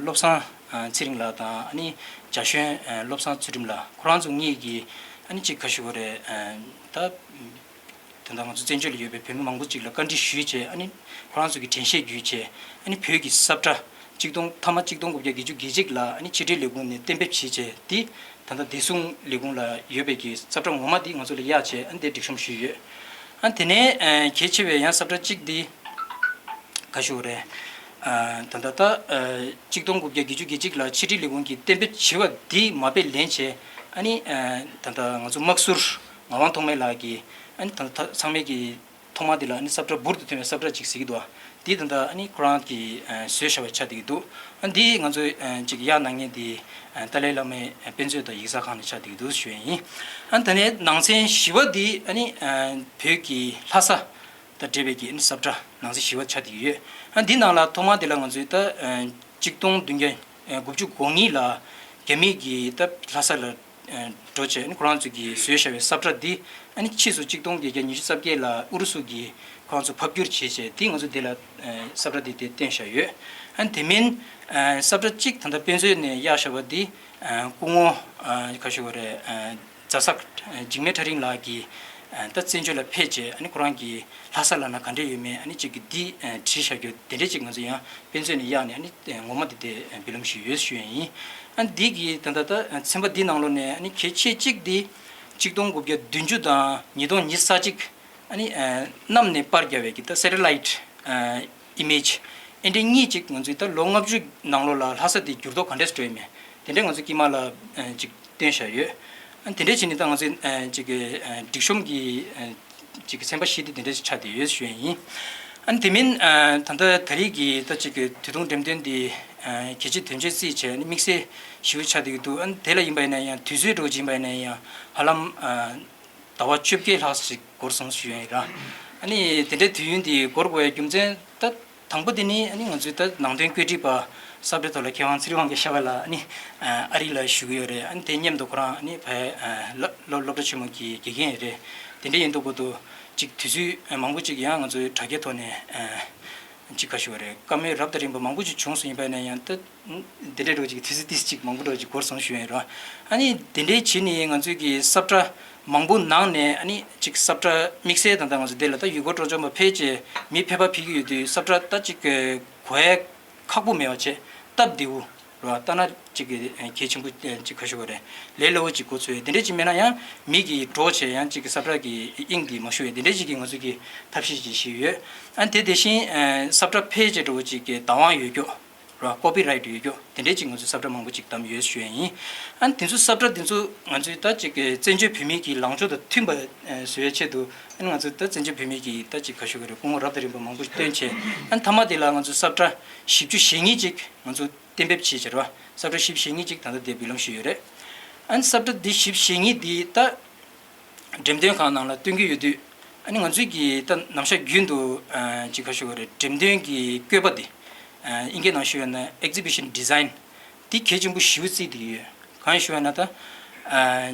བློ་བཟང་ཚེ་རིང་ལགས་དང་ཨ་ནི་འཇའ་གཞོན་བློ་བཟང་ཚུལ་ཁྲིམས་ལགས་ཁོ་རང་ཚོ་གཉིས་ཀྱིས་ཨ་ནི་ཅིག་ག་ཞུ་དགོས་རེད། ད་ད་ལྟ་ང་ཚོ་བཙན་བྱོལ་ལ་ཡོད་པའི་བོད་མི་མང་པོ་ཅིག་ལ་བཀའ་འདྲི་ཞུས་བྱས་ཨ་ནི་ཁོ་རང་ཚོ་གི་དྲན་ཤེས་བརྒྱུད་བྱས་ཨ་ནི་བོད་ཀྱི་ས་བཀྲ་གཅིག་སྟོང་ཐ་མ་གཅིག་སྟོང་དགུ་བརྒྱ་བརྒྱད་ཅུ་གྱ་གཅིག་ལ་ཨ་ནི་ཕྱི་དྲིལ་ལས་ཁུངས་ནས་གཏན་འབེབས་བྱས་བྱས་དེ་ད་ལྟ་བདེ་སྲུང་ལས་ཁུངས་ལ་ཡོད་པའི་གི་ས་བཀྲ་ངོ་མ་དེ་ང་ཚོ་ལ་གཡར་བྱས་ཨ་ནི་དེ་སྒྲིག་གཤོམ་ཞུས་ཡོད། ཨ་ནི་དེ་ནས་གལ་ཆེ་བའི་ཡང་ས་བཀྲ་གཅིག་དེ་ག་ཞུ་དགོས་རེད། ད་ལྟ་ད་གཅིག་སྟོང་དགུ་བརྒྱ་བརྒྱད་ཅུ་གྱ་གཅིག་ལ་ཕྱི་དྲིལ་ལས་ཁུངས་ཀྱིས་གཏན་འབེབས་བྱས་པ་དེ་མ་དཔེ་ལེན་བྱས་ཨ་ནི་ད་ལྟ་ང་ཚོ་དམག་ཟུར་ངག་དབང་ཐོགས་མེད་ལགས་ཀྱིས་ཨ་ནི་ད་ལྟ་ཚང་མས་ཀྱི་ཐོག་མ་དེ་ལ་ཨ་ནི་ས་བཀྲ་འབུར་དུ་ཐོན་པའི་ས་བཀྲ་ཅིག་གཟིགས་ཀྱི་འདུག་འདི་ད་ལྟ་ཨ་ནི་ཁོ་རང་གིས་བཟོས་བཞག་པ་ཆགས་བསྡད་ཀྱི་འདུག་འདི་ང་ཚོས་ཅིག་གཡར་གནང་མཁན་དེ་ཏཱ་ལའི་བླ་མའི་དཔེ་མཛོད་དང་ཡིག་ཚང་ཁང་ནས་ཆགས་བསྡད་ཀྱི་འདུག་ཞུ་ཡས་ཡིན། ཨ་ནི་ད་ནས་ནང་ཚན་བཞི་པ་འདི་ཨ་ནི་བོད་ཀྱི་ལྷ་ས་དང་འབྲེལ་བའི་གི་ཨ་ནི་ས་བཀྲ་ནང་ཚན་བཞི་པ་ཆགས་བསྡད་ཀྱི་ཡོད། ཨ་འདི་ནང་ལ་ཐོག་མ་དེ་ལ་ང་ཚོས་ད་གཅིག་སྟོང་བདུན་བརྒྱ་དགུ་བཅུ་གོ་གཉིས་ལ་རྒྱ་མི་གིས་ད་ལྷ་ས་ལ་འགྲོ་བྱས་ཨ་ནི་ཁོ་རང་ཚོ་གིས་བཟོས་བཞག་པའི་ས་བཀྲ་འདི་ཨ་ནི་ཕྱིས་སུ་གཅིག་སྟོང་བརྒྱད་བརྒྱ་ཉི་ཤུ་རྩ་བརྒྱད་ལ་ཨུ་རུ་སུ་གིས་ཁོ་རང་ཚོ་ཕབ་བསྒྱུར་བྱས་བྱས་འདི་ང་ཚོ་འདི་ལ་ས་བཀྲ་འདི་དེ་བཏོན་བཞག་ཡོད། ཨ་ནི་དེ་མིན་ས་བཀྲ་གཅིག་ད་ལྟ་དཔེ་མཛོད་ནས་གཡར་བཞག་པ་འདི་སྐུ་ངོ་ག་ཞུ་དགོས་རེད། རྫ་ས་འཇིགས་མེད་ཁྲ་རིང་ལགས་ཀྱིས་ད་བཙན་བྱོལ་ལ་ཕེབས་བྱས་ཨ་ནི་ཁོ་རང་གིས་ལྷ་ས་ལ་ན་ག་འདྲས་ཡོད་མེད་ཨ་ནི་ཅིག་གི་འདི་བྲིས་བཞག་རྒྱུ་དེ་འདྲས་ཅིག་ང་ཚོ་ཡང་དཔེ་མཛོད་ནས་གཡར་ནས་ཨ་ནི་ངོ་མ་དེ་དེ་འབུལ་ལམ་ཞུས་ཡོད་ཞུ་ཡས་ཡིན། ཨ་ནི་འདི་གི་ད་ལྟ་ད་ཚན་པ་འདི་ནང་ལོགས་ནས་ཨ་ནི་གལ་ཆེ་གཅིག་འདི་གཅིག་སྟོང་དགུ་བརྒྱ་བདུན་ཅུ་དང་ཉིས་སྟོང་ཉི་ཤུ་རྩ་གཅིག་ཨ་ནི་གནམ་ནས་པར་རྒྱབ་པའི་གི་ད་སེ་ཊི་ལའིཊ་ཨི་མེཇ་ཨེ་འདྲ་གཉིས་ཅིག་ང་ཚོས་ད་ལོ་ལྔ་བཅུ་ནང་ལོགས་ལ་ལྷ་ས་དེ་འགྱུར་ལྡོག་ག་འདྲས་འགྲོ་ཡོད་མེད་དེ་འདྲས་ང་ཚོ་དཀྱིལ་མ་ལ་ཅིག་བཏོན་བཞག་ཡོད། ཨ་དེ་འདྲས་བྱས་ནས་ད་ང་ཚོའི་ཅིག་གི་སྒྲིག་གཤོམ་གྱི་ཅིག་གི་ཚན་པ་བཞི་དེ་དེ་འདྲས་ཆགས་བསྡད་ཡོད་ཞུ་ཡས་ཡིན། ཨ་དེ་མིན་ད་ལྟ་ད་རེས་ཀྱི་ད་ཅིག་གི་དུས་ཐུང་འགྲེམས་སྟོན་འདི་གལ་ཆེ་དོན་ཆེ་བརྩིས་བྱས་ནས་དམིགས་བསལ་ཞེ་པོ་ཆགས་བསྡད་ཀྱི་འདུག་ཨ་དེ་ལ་ཡིན་པ་ཡིན་ན་ཡང་དུས་ཚོད་འདྲ་བོ་ཅིག་ཡིན་པ་ཡིན་ན་ཡང་ཧ་ལམ་ ཟླ་བ་བཅོ་བརྒྱད་ལྷག་ཅིག་འགོར་སོང་ཞུ་ཡ་ཡིན་ར། ཨ་ནི་དེ་འདྲའི་དུས་ཡུན་འདི་འགོར་དགོས་ཡ་རྒྱུ་མཚན་ད་དང་པོ་དེ་ནི་ཨ་ནི་ང་ཚོའི་ད་ནང་དོན་བཀོད་སྒྲིག་པ་ས་བཀྲ་ཐོག་ལ་མཁས་དབང་ཚེ་རིང་དབང་གིས་ཤ་བ་ལ་ཨ་ནི་ཨ་རི་ལ་བཞུགས་ཡོད་རེད། ཨ་ནི་དེ་མཉམ་དུ་ཁོ་རང་ཨ་ནི་ཕ་སློབ་སློབ་གྲྭ་ཆེན་མོ་གི་དགེ་རྒན་ཡོད་རེད། དེ་འདྲ་ཡིན་དུས་གོ་དུ་ཅིག་དུས་ཚོད་མང་པོ་ཅིག་ཡང་ང་ཚོའི་དྲ་རྒྱའི་ཐོག་ནས་ཅིག་ག་ཞུ་བ་རེད། བཀའ་མོལ་རབ་དང་རིམ་པ་མང་པོ་ཅིག་བྱུང་སོང་ཡིན་པ་ཡིན་ན་ཡང་ད་དེ་འདྲའི་འགྲོ་ཅིག་དུས་ཚོད་ཏིས་ཅིག་མང་པོ་འགྲོ་ཅིག་འགོར་སོང་ཞུ་ཡིན་རོ། ཨ་ནི་དེ་འདྲའི་བྱས་ནས་ང་ཚོའི་གི་ས་བཀྲ་མང་པོ་ནང་ནས་ཨ་ནི་ཅིག་ས་བཀྲ་དམིགས་བསལ་དང་ད་ང་ཚོ་འདི་ལ་ད་ཡུལ་སྐོར་སྤྲོ་འཆམ་པ་ཕལ་ཆེར་མི་ཕལ་པ་ཕེབས་ཀྱི་ཡོད་དུས་ས་བཀྲ་ད་ཅིག་གོ་ཡ་ཁག་པོ་མེད་པ་བྱས་སྟབས་བདེ་བོ་རོ། ད་ན་ཅིག་གི་གལ་ཆེན་པོ་ཅིག་ག་ཞུ་བ་རེད། ལས་སླ་བོ་ཅིག་གོ་ཚོད་དེ་འདྲ་ཅིག་མེད་ན་ཡང་མི་གི་གྲོགས་བྱས་ཡང་ཅིག་གི་ས་བཀྲ་གི་དབྱིངས་འདི་མ་ཞུ་བས་དེ་འདྲ་ཅིག་གི་ང་ཚོ་གི་ཐབས་ཤེས་ཅིག་ཞིག་ཡོད། ཨ་ནི་དེ་དེ་བཞིན་ས་བཀྲ་ཕལ་ཆེར་འགྲོ་བོ་ཅིག་གི་བདག་དབང་ཡོད་སྐྱོ་ར། ཀོ་པི་རའེ་ཊི་ཡོད་སྐྱོ་དེ་འདྲ་ཅིག་ང་ཚོས་ས་བཀྲ་མང་པོ་ཅིག་བདམས་ཡོད་ཞུ་ཡ་ཡིན། ཨ་ནི་དེ་ཚོ་ས་བཀྲ་དེ་ཚོ་ང་ཚོས་ད་ཅིག་གི་བཙན་བྱོལ་བོད་མིའི་གི་ལངས་ཕྱོགས་དང་མཐུན་པ་བཟོ་བའི་ཆེད་དུ་ཨ་ནི་ང་ཚོས་ད་བཙན་བྱོལ་བོད་མིའི་གི་ད་ཅིག་ག་ཞུ་གི་རེད། སྐུ་ངོ་རབ་དང་རིམ་པ་མང་པོ་ཞིག་བཏོན་བྱས། ཨ་ནི་མཐའ་མ་དེ་ལ་ང་ཚོས་ས་བཀྲ་བཞི་བཅུ་ཞེ་གཉིས་ཅིག་ང་ཚོ་གཏན་འབེབས་བྱས་བྱས་ར། ས་བཀྲ་བཞི་བཅུ་ཞེ་གཉིས་ཅིག་ད་ལྟ་དེ་འབུལ་ལམ་ཞུས་ཡོད་རེད། ཨ་ནི་ས་བཀྲ་འདི་བཞི་བཅུ་ཞེ་གཉིས་འདི་ད་འགྲེམས་སྟོན་ཁང་ནང་ལ་སྟོན་གྱི་ཡོད་དུས་ཨ་ནི་ང་ཚོས་ཀྱི་ད་ནམ་ཞག་རྒྱུན་དུ་ཅིག་ག་ཞུ་གི་རེད། འགྲེམས་སྟོན་གྱི་བཀོད་པ་འདི་ཨིན་སྐད་ནང་ཞུ་བ་ན་exhibition design འདི་གལ་ཆེན་པོ་ཞེ་པོ་བརྩིས་བསྡད་ཀྱི་ཡོད། གང་ཡིན་ཞུ་བ་ན་ད་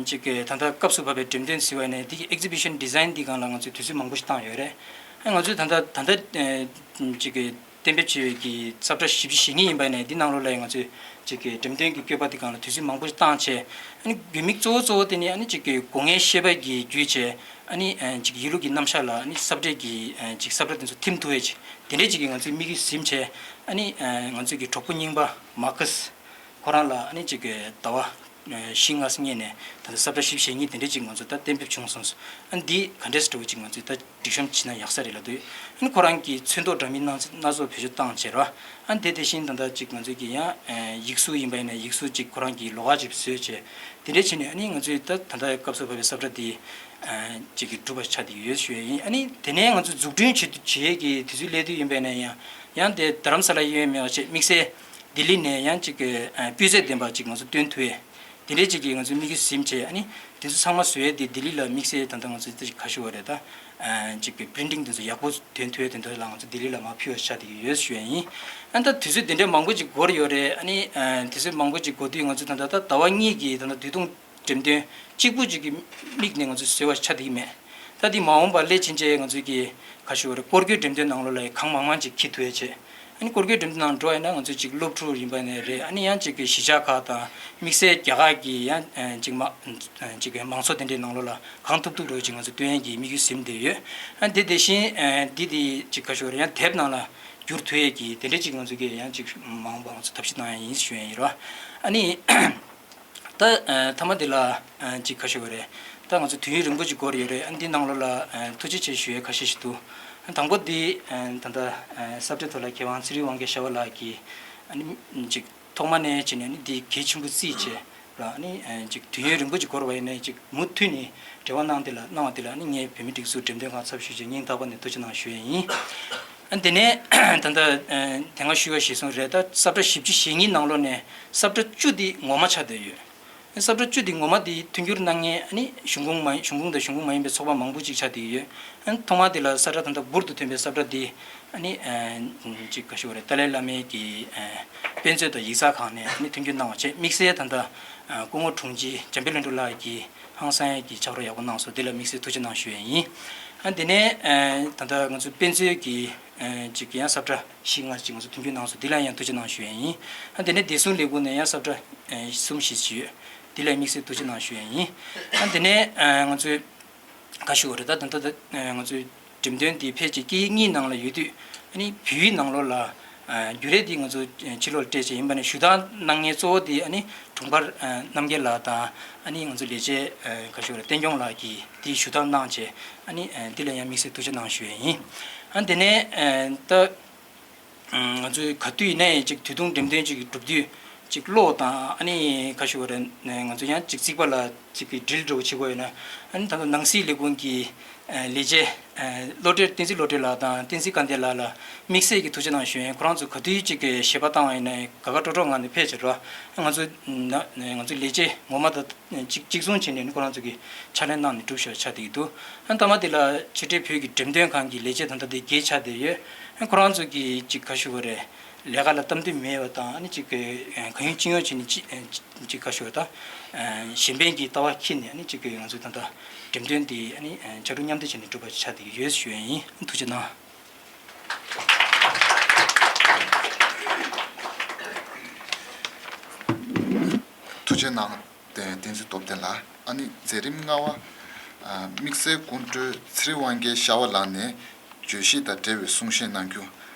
ཅིག་གི་ད་ལྟ་སྐབས་སུ་བབས་པའི་འགྲེམས་སྟོན་ཟེར་བ་ནས་འདི་exhibition design འདི་སྒང་ལ་ང་ཚོས་དུས་ཚོད་མང་པོ་ཞིག་བཏང་ཡོད་རེད། ཨ་ང་ཚོས་ད་ལྟ་ད་ལྟ་ཅིག་གི་གཏན་འབེབས་བྱས་པའི་གི་ས་བཀྲ་བཞི་བཅུ་ཞེ་གཉིས་ཡིན་པ་ནས་འདི་ནང་ལོགས་ལ་ང་ཚོས་ཅིག་གི་འགྲེམས་སྟོན་གྱི་བཀོད་པ་འདི་སྒང་ལ་དུས་ཚོད་མང་པོ་ཞིག་བཏང་བྱས། ཨ་ནི་དགོས་དམིགས་གཙོ་བོ་གཙོ་བོ་དེ་ནི་ཨ་ནི་ཅིག་གི་སྒོ་ལྔའི་བཤད་པ་གི་བརྒྱུད་བྱས་ཨ་ནི་ཅིག་ཡིད་ལུས་ཀྱི་རྣམ་གཞག་ལ་ཨ་ནི་ས་བཀྲ་གི་ཅིག་ས་བཀྲ་དེ་ཚོ་ཐིམ་ཐུབ་ཡས་ཅིག་དེ་འདྲས་ཅིག་གི་ང་ཚོའི་དམིགས་ཡུལ་ཟིན་བྱས། ཨ་ནི་ང་ཚོའི་གི་གྲོགས་པོ་རྙིང་པ་མར་ཁེ་སི་ཁོ་རང་ལ་ཨ་ནི་ཅིག་གི་ཟླ་བ་བཞི་ལྔ་སྔོན་ནས་ད་ལྟ་ས་བཀྲ་བཞི་བཅུ་ཞེ་གཉིས་དེ་འདྲས་ཅིག་ང་ཚོ་ད་གཏན་འབེབས་བྱུང་སོང་། ཨ་ནི་འདི་ག་འདྲས་འགྲོ་བ་ཅིག་ང་ཚོས་ད་སྒྲིག་གཤོམ་བྱས་ན་ཡག་ས་རེད་ལབ་དུས། ཨ་ནི་ཁོ་རང་གི་ཚོན་མདོག་འདྲ་མིན་སྣ་སྣ་ཚོགས་བེད་སྤྱོད་བཏང་བྱས་ར། ཨ་ནི་དེ་དེ་བཞིན་ད་ལྟ་ཅིག་ང་ཚོས་ཀྱི་ཡང་ཡིག་གཟུགས་ཡིན་པ་ཡིན་ན་ཡིག་གཟུགས་ཅིག་ཁོ་རང་གི་ལོགས་ཀ་ཅིག་བཟོས་བྱས། དེ་འདྲས་བྱས་ནས་ཨ་ནི་ང་ཚོས་ད་ད་ལྟ་སྐབས་སུ་བབས་པའི་ས་བཀྲ་འདི་ཅིག་གི་གྲུབ་པ་ཆགས་བསྡད་ཡོད་ཞུ་ཡས་ཡིན། ཨ་ནི་དེ་ནས་ང་ཚོ་འཛུགས་སྐྲུན་བྱེད་བྱེད་ཡས་ཀྱི་དུས་ཚོད་སླེབས་དུས་ཡིན་པ་ཡིན་ན་ཡང་ཡང་དེ་རྡ་རམ་ས་ལ་ཡོད་མེད་བྱས་དམིགས་བསལ་ལྡི་ལི་ནས་ཡང་ཅིག་གི་སྤུས་ཚད་ལྡན་པ་ཅིག་ང་ཚོ་བཏོན་ཐུབ་ཡས། དེ་འདྲའི་ཅིག་གིས་ང་ཚོའི་དམིགས་ཡུལ་ཟིན་བྱས། ཨ་ནི་དེ་ཚོ་ཚང་མ་བཟོ་ཡས་དེ་ལྡི་ལི་ལ་དམིགས་བསལ་ད་ལྟ་ང་ཚོའི་ཅིག་ག་ཞུ་བ་རེད་ད། ཅིག་གི་པི་རིན་ཊིང་དེ་ཚོ་ཡག་པོ་འདོན་ཐུབ་ཡས་དེ་འདྲ་ལ་ང་ཚོ་ལྡི་ལི་ལ་མར་ཕུལ་བ་ཆགས་བསྡད་ཀྱི་ཡོད་ཞུ་ཡས་ཡིན། ཨ་ནི་ད་དུས་ཚོད་དེ་འདྲའི་མང་པོ་ཅིག་འགོར་ཡོད་རེད། ཨ་ནི་དུས་ཚོད་མང་པོ་ཅིག་འགོར་དུས་ང་ཚོ་ད་ལྟ་ད་ཟླ་བ་གཉིས་ཀྱི་ད་ལྟ་དུས་ཐུང་འགྲེམས་སྟོན་གཅིག་པུ་ཅིག་གི་དམིགས་ནས་ང་ཚོ་བཟོས་པ་ཆགས་བསྡད་ཀྱི་མེད། ད་འདི་མ་འོངས་པར་སླད་ཕྱིན་ཆད་ང་ཚོས་ཀྱི་ག་ཞུ་བ་རེད། སྐོར་སྐྱོད་འགྲེམས་སྟོན་ནང་ལོགས་ལ་གང་མང་མང་ཅིག་འཁྱེར་ཐུབ་ཡས་བྱས། ཨ་ནི་སྐོར་སྐྱོད་འགྲེམས་སྟོན་ནང་འགྲོ་བ་ཡིན་ན་ང་ཚོས་ཅིག་སློབ་ཕྲུག་ཡིན་པ་ནས་རེད། ཨ་ནི་ཡང་ཅིག་གི་གཞིས་ཆགས་ཁག་དང་དམིགས་བསལ་རྒྱ་གར་གྱི་ཡང་ཅིག་མ་ཅིག་གི་མང་ཚོགས་དེ་འདྲའི་ནང་ལོགས་ལ་གང་ཐུབ་ཐུབ་རོགས་ཅིག་ང་ཚོ་སྟོན་ཡས་ཀྱི་དམིགས་ཡུལ་ཟིན་བསྡད་ཡོད། ཨ་ནི་དེ་དེ་བཞིན་འདི་དེ་ཅིག་ག་ཞུ་བ་རེད། ཡང་དེབ་ནང་ལ་བསྒྱུར་ཐུབ་ཡས་ཀྱི་དེ་འདྲའི་ཅིག་ང་ཚོ་གི་ཡང་ཅིག་མ་འོངས་པ་ང་ཚོ་ཐབས་ཤེས་གནང་ཡས་ཡིན་ཞུ་ཡས་ཡིན་རོ། ཨ་ནི། ད་མཐའ་མ་འདི་ལ་ཅིག་ག་ཞུ་བ་རེད། ད་ང་ཚོ་དུས་ཡུན་རིང་པོ་ཅིག་འགོར་ཡོད་རེད། ཨ་འདི་ནང་ལོགས་ལ་ཐུགས་རྗེ་ཆེ་ཞུ་ཡས་ཁ་ཤས་ཤིག་འདུག། དང་པོ་འདི་ད་ལྟ་ས་བཀྲའི་ཐོག་ལ་མཁས་དབང་ཚེ་རིང་དབང་རྒྱལ་ཤ་བ་ལགས་ཀྱིས་ཨ་ནི་ཅིག་ཐོག་མ་ནས་བྱས་ནས་ཨ་ནི་འདི་གལ་ཆེན་པོ་བརྩིས་བྱས་ལ་ཨ་ནི་ཅིག་དུས་ཡུན་རིང་པོ་ཅིག་འགོར་བ་ཡིན་ནའི་ཅིག་མུ་མཐུད་ནས་འབྲེལ་བ་གནང་དེ་ལ་གནང་བ་དེ་ལ་ཨ་ནི་ངས་བོད་མིའི་སྒྲིག་འཛུགས་འགྲེམས་སྟོན་ཁང་ཚབ་ཞུས་བྱས་སྙིང་ཐག་པ་ནས་ཐུགས་རྗེ་གནང་ཞུ་ཡས་ཡིན། ཨ་དེ་ནས་ད་ལྟ་དེ་སྔ་ཞུས་པ་གཞིར་བཟུང་རེད། ད་ས་བཀྲ་བཞི་བཅུ་ཞེ་གཉིས་ནང་ལོགས་ནས་ས་བཀྲ་བཅུ་དེ་ངོ་མ་ཆགས་བསྡད་ཡོད། ས་བཀྲ་བཅུ་དེ་ངོ་མ་དེ་མཐུན་འགྱུར་གནང་མཁན་ཨ་ནི་གཞུང་ཁོངས་མ་གཞུང་ཁོངས་དང་གཞུང་ཁོངས་མ་ཡིན་པའི་ཚོགས་པ་མང་པོ་ཅིག་ཆགས་བསྡད་ཡོད། ཨ་ནི་ཐོག་མ་དེ་ལ་ས་བཀྲ་ད་ལྟ་འབུར་དུ་ཐོན་པའི་ས་བཀྲ་དེ་ཨ་ནི་ཅིག་ག་ཞུ་བ་རེད། ཏཱ་ལའི་བླ་མའི་གི་དཔེ་མཛོད་དང་ཡིག་ཚགས་ཁང་ནས་ཨ་ནི་མཐུན་འགྱུར་གནང་བ་བྱས། དམིགས་བསལ་ད་ལྟ་སྐུ་ངོ་དྲུང་ཆེ་འཇམ་དཔལ་ལྷུན་གྲུབ་ལགས་ཀྱིས་ཧང་སང་ཡས་ཀྱི་ཕྱག་རོགས་ཡག་པོ་གནང་སོང་། དེ་ལ་དམིགས་བསལ་ཐུགས་རྗེ་གནང་ཞུ་ཡས་ཡིན། ཨ་དེ་ནས་ད་ལྟ་ང་ཚོ་དཔེ་མཛོད་ཀྱི་ཅིག་ཡང་ས་བཀྲ་བཞི་ལྔ་ཅིག་ང་ཚོ་མཐུན་འགྱུར་གནང་སོང་། འདི་ལ་ཡང་ཐུགས་རྗེ་གནང་ཞུ་ཡས་ཡིན། ཨ་དེ་ནས་བདེ་སྲུང་ལས་ཁུངས་ནས་ཡང་ས་བཀྲ་གསུམ་བཞི་ཅིག་ཡོད། འདི་ལ་དམིགས་བསལ་ཐུགས་རྗེ་གནང་ཞུ་ཡས་ཡིན། ཨ་དེ་ནས་ང་ཚོས་ག་ཞུ་བ་རེད། ད་ད་ལྟ་ང་ཚོའི་འགྲེམས་སྟོན་འདི་ཕལ་ཆེར་སྐད་ཡིག་གཉིས་ནང་ལ་ཡོད་དུས་ཨ་ནི་བོད་ཡིག་ནང་ལོགས་ལ་འགྱུར་རེས་འདི་ང་ཚོ་ཕྱི་ལོགས་ལ་སྤྲད་བྱས་ཡིན་པ་ནས་ཞུ་དག་གནང་མཁན་གཙོ་བོ་འདི་ཨ་ནི་དྲུང་འཕར་རྣམ་རྒྱལ་ལགས་དང་ཨ་ནི་ང་ཚོ་ལས་བྱེད་ག་ཞུ་བ་རེད། བསྟན་སྐྱོང་ལགས་ཀྱིས་འདི་ཞུ་དག་གནང་བྱས། ཨ་ནི་འདི་ལ་ཡང་དམིགས་བསལ་ཐུགས་རྗེ་གནང་ཞུ་ཡས་ཡིན། ཨ་དེ་ནས་ད། ང་ཚོས་ག་དུས་ཡིན་ནའི་ཅིག་དུས་ཐུང་འགྲེམས་སྟོན་ཅིག་གྲུབ་དུས་ ཅིག་ཀློག་དང་ཨ་ནི་ཁ་ཤོ་རེ་ང་ཚོ་ཡང་ཅིག་རྩིག་པ་ལ་ཅིག་གི་དྲིལ་འགྲོ་བྱེད་དགོས་ཡོད་ན། ཨ་ནི་ད་ལྟ་ནང་སྲིད་ལས་ཁུངས་ཀྱི་ལས་བྱེད་བློ་གྲོས་བསྟན་འཛིན་བློ་གྲོས་ལགས་དང་བསྟན་འཛིན་སྐལ་ལྡན་ལགས་ལ་དམིགས་བསལ་གྱི་ཐུགས་རྗེ་གནང་ཞུ་ཡིན། ཁོ་རང་ཚོ་ག་དུས་ཅིག་གི་ཞལ་པར་བཏང་བ་ཡིན་ན་དགའ་དགའ་སྤྲོ་སྤྲོ་ངང་ནས་ཕེབས་བྱས་རོགས། ང་ཚོ་ང་ཚོ་ལས་བྱེད་ངོ་མ་དང་གཅིག་གཅིག་མཚུངས་བྱས་ནས་ཁོ་རང་ཚོ་གི་ཕྱག་ལས་གནང་ནས་གྲུབ་ཤོར་ཆགས་བསྡད་ཀྱི་འདུག་ཨ་མཐའ་མ་དེ་ལ་ཕྱི་འབྲེལ་བོད་ཀྱི་འགྲེམས་སྟོན་ཁང་གི་ལས་བྱེད་ད་ལྟ་དེ་བརྒྱད་ཆགས་བསྡད་ཡོད། ཁོ་རང་ཚོ་གི་ཅིག་ག་ཞུ་བ་རེད། ལས་ཀ་ལ་སྟབས་བདེ་མེད་པ་དང་ཨ་ནི་ཅིག་གང་ཡོང་ཅི་ཡོང་བྱས་ནས་ཅི་ཅིག་ག་ཞུ་བ་དང་གཞན་ཕན་གྱི་ལྟ་བ་འཁྱེར་ནས་ཨ་ནི་ཅིག་ང་ཚོའི་ད་ལྟ་འགྲེམས་སྟོན་དེ་ཨ་ནི་ཕྱག་རོགས་མཉམ་འདེགས་བྱས་ནས་གྲུབ་པ་ཆགས་བསྡད་ཀྱི་ཡོད་ཞུ་ཡ་ཡིན། ཐུགས་རྗེ་གནང་། ཐུགས་རྗེ་གནང་། བསྟན་འཛིན་སྟོབས་ལྡན་ལགས། ཨ་ནི་མཛད་རིམ་ལྔ་པ། ཨ་དམིགས་བསལ་སྐུ་མགྲོན་ཚེ་རིང་དབང་རྒྱལ་ཤར་བ་ལགས་ནས་བརྗོད་གཞི་དང་འབྲེལ་བའི་གསུང་བཤད་གནང་རྒྱུ།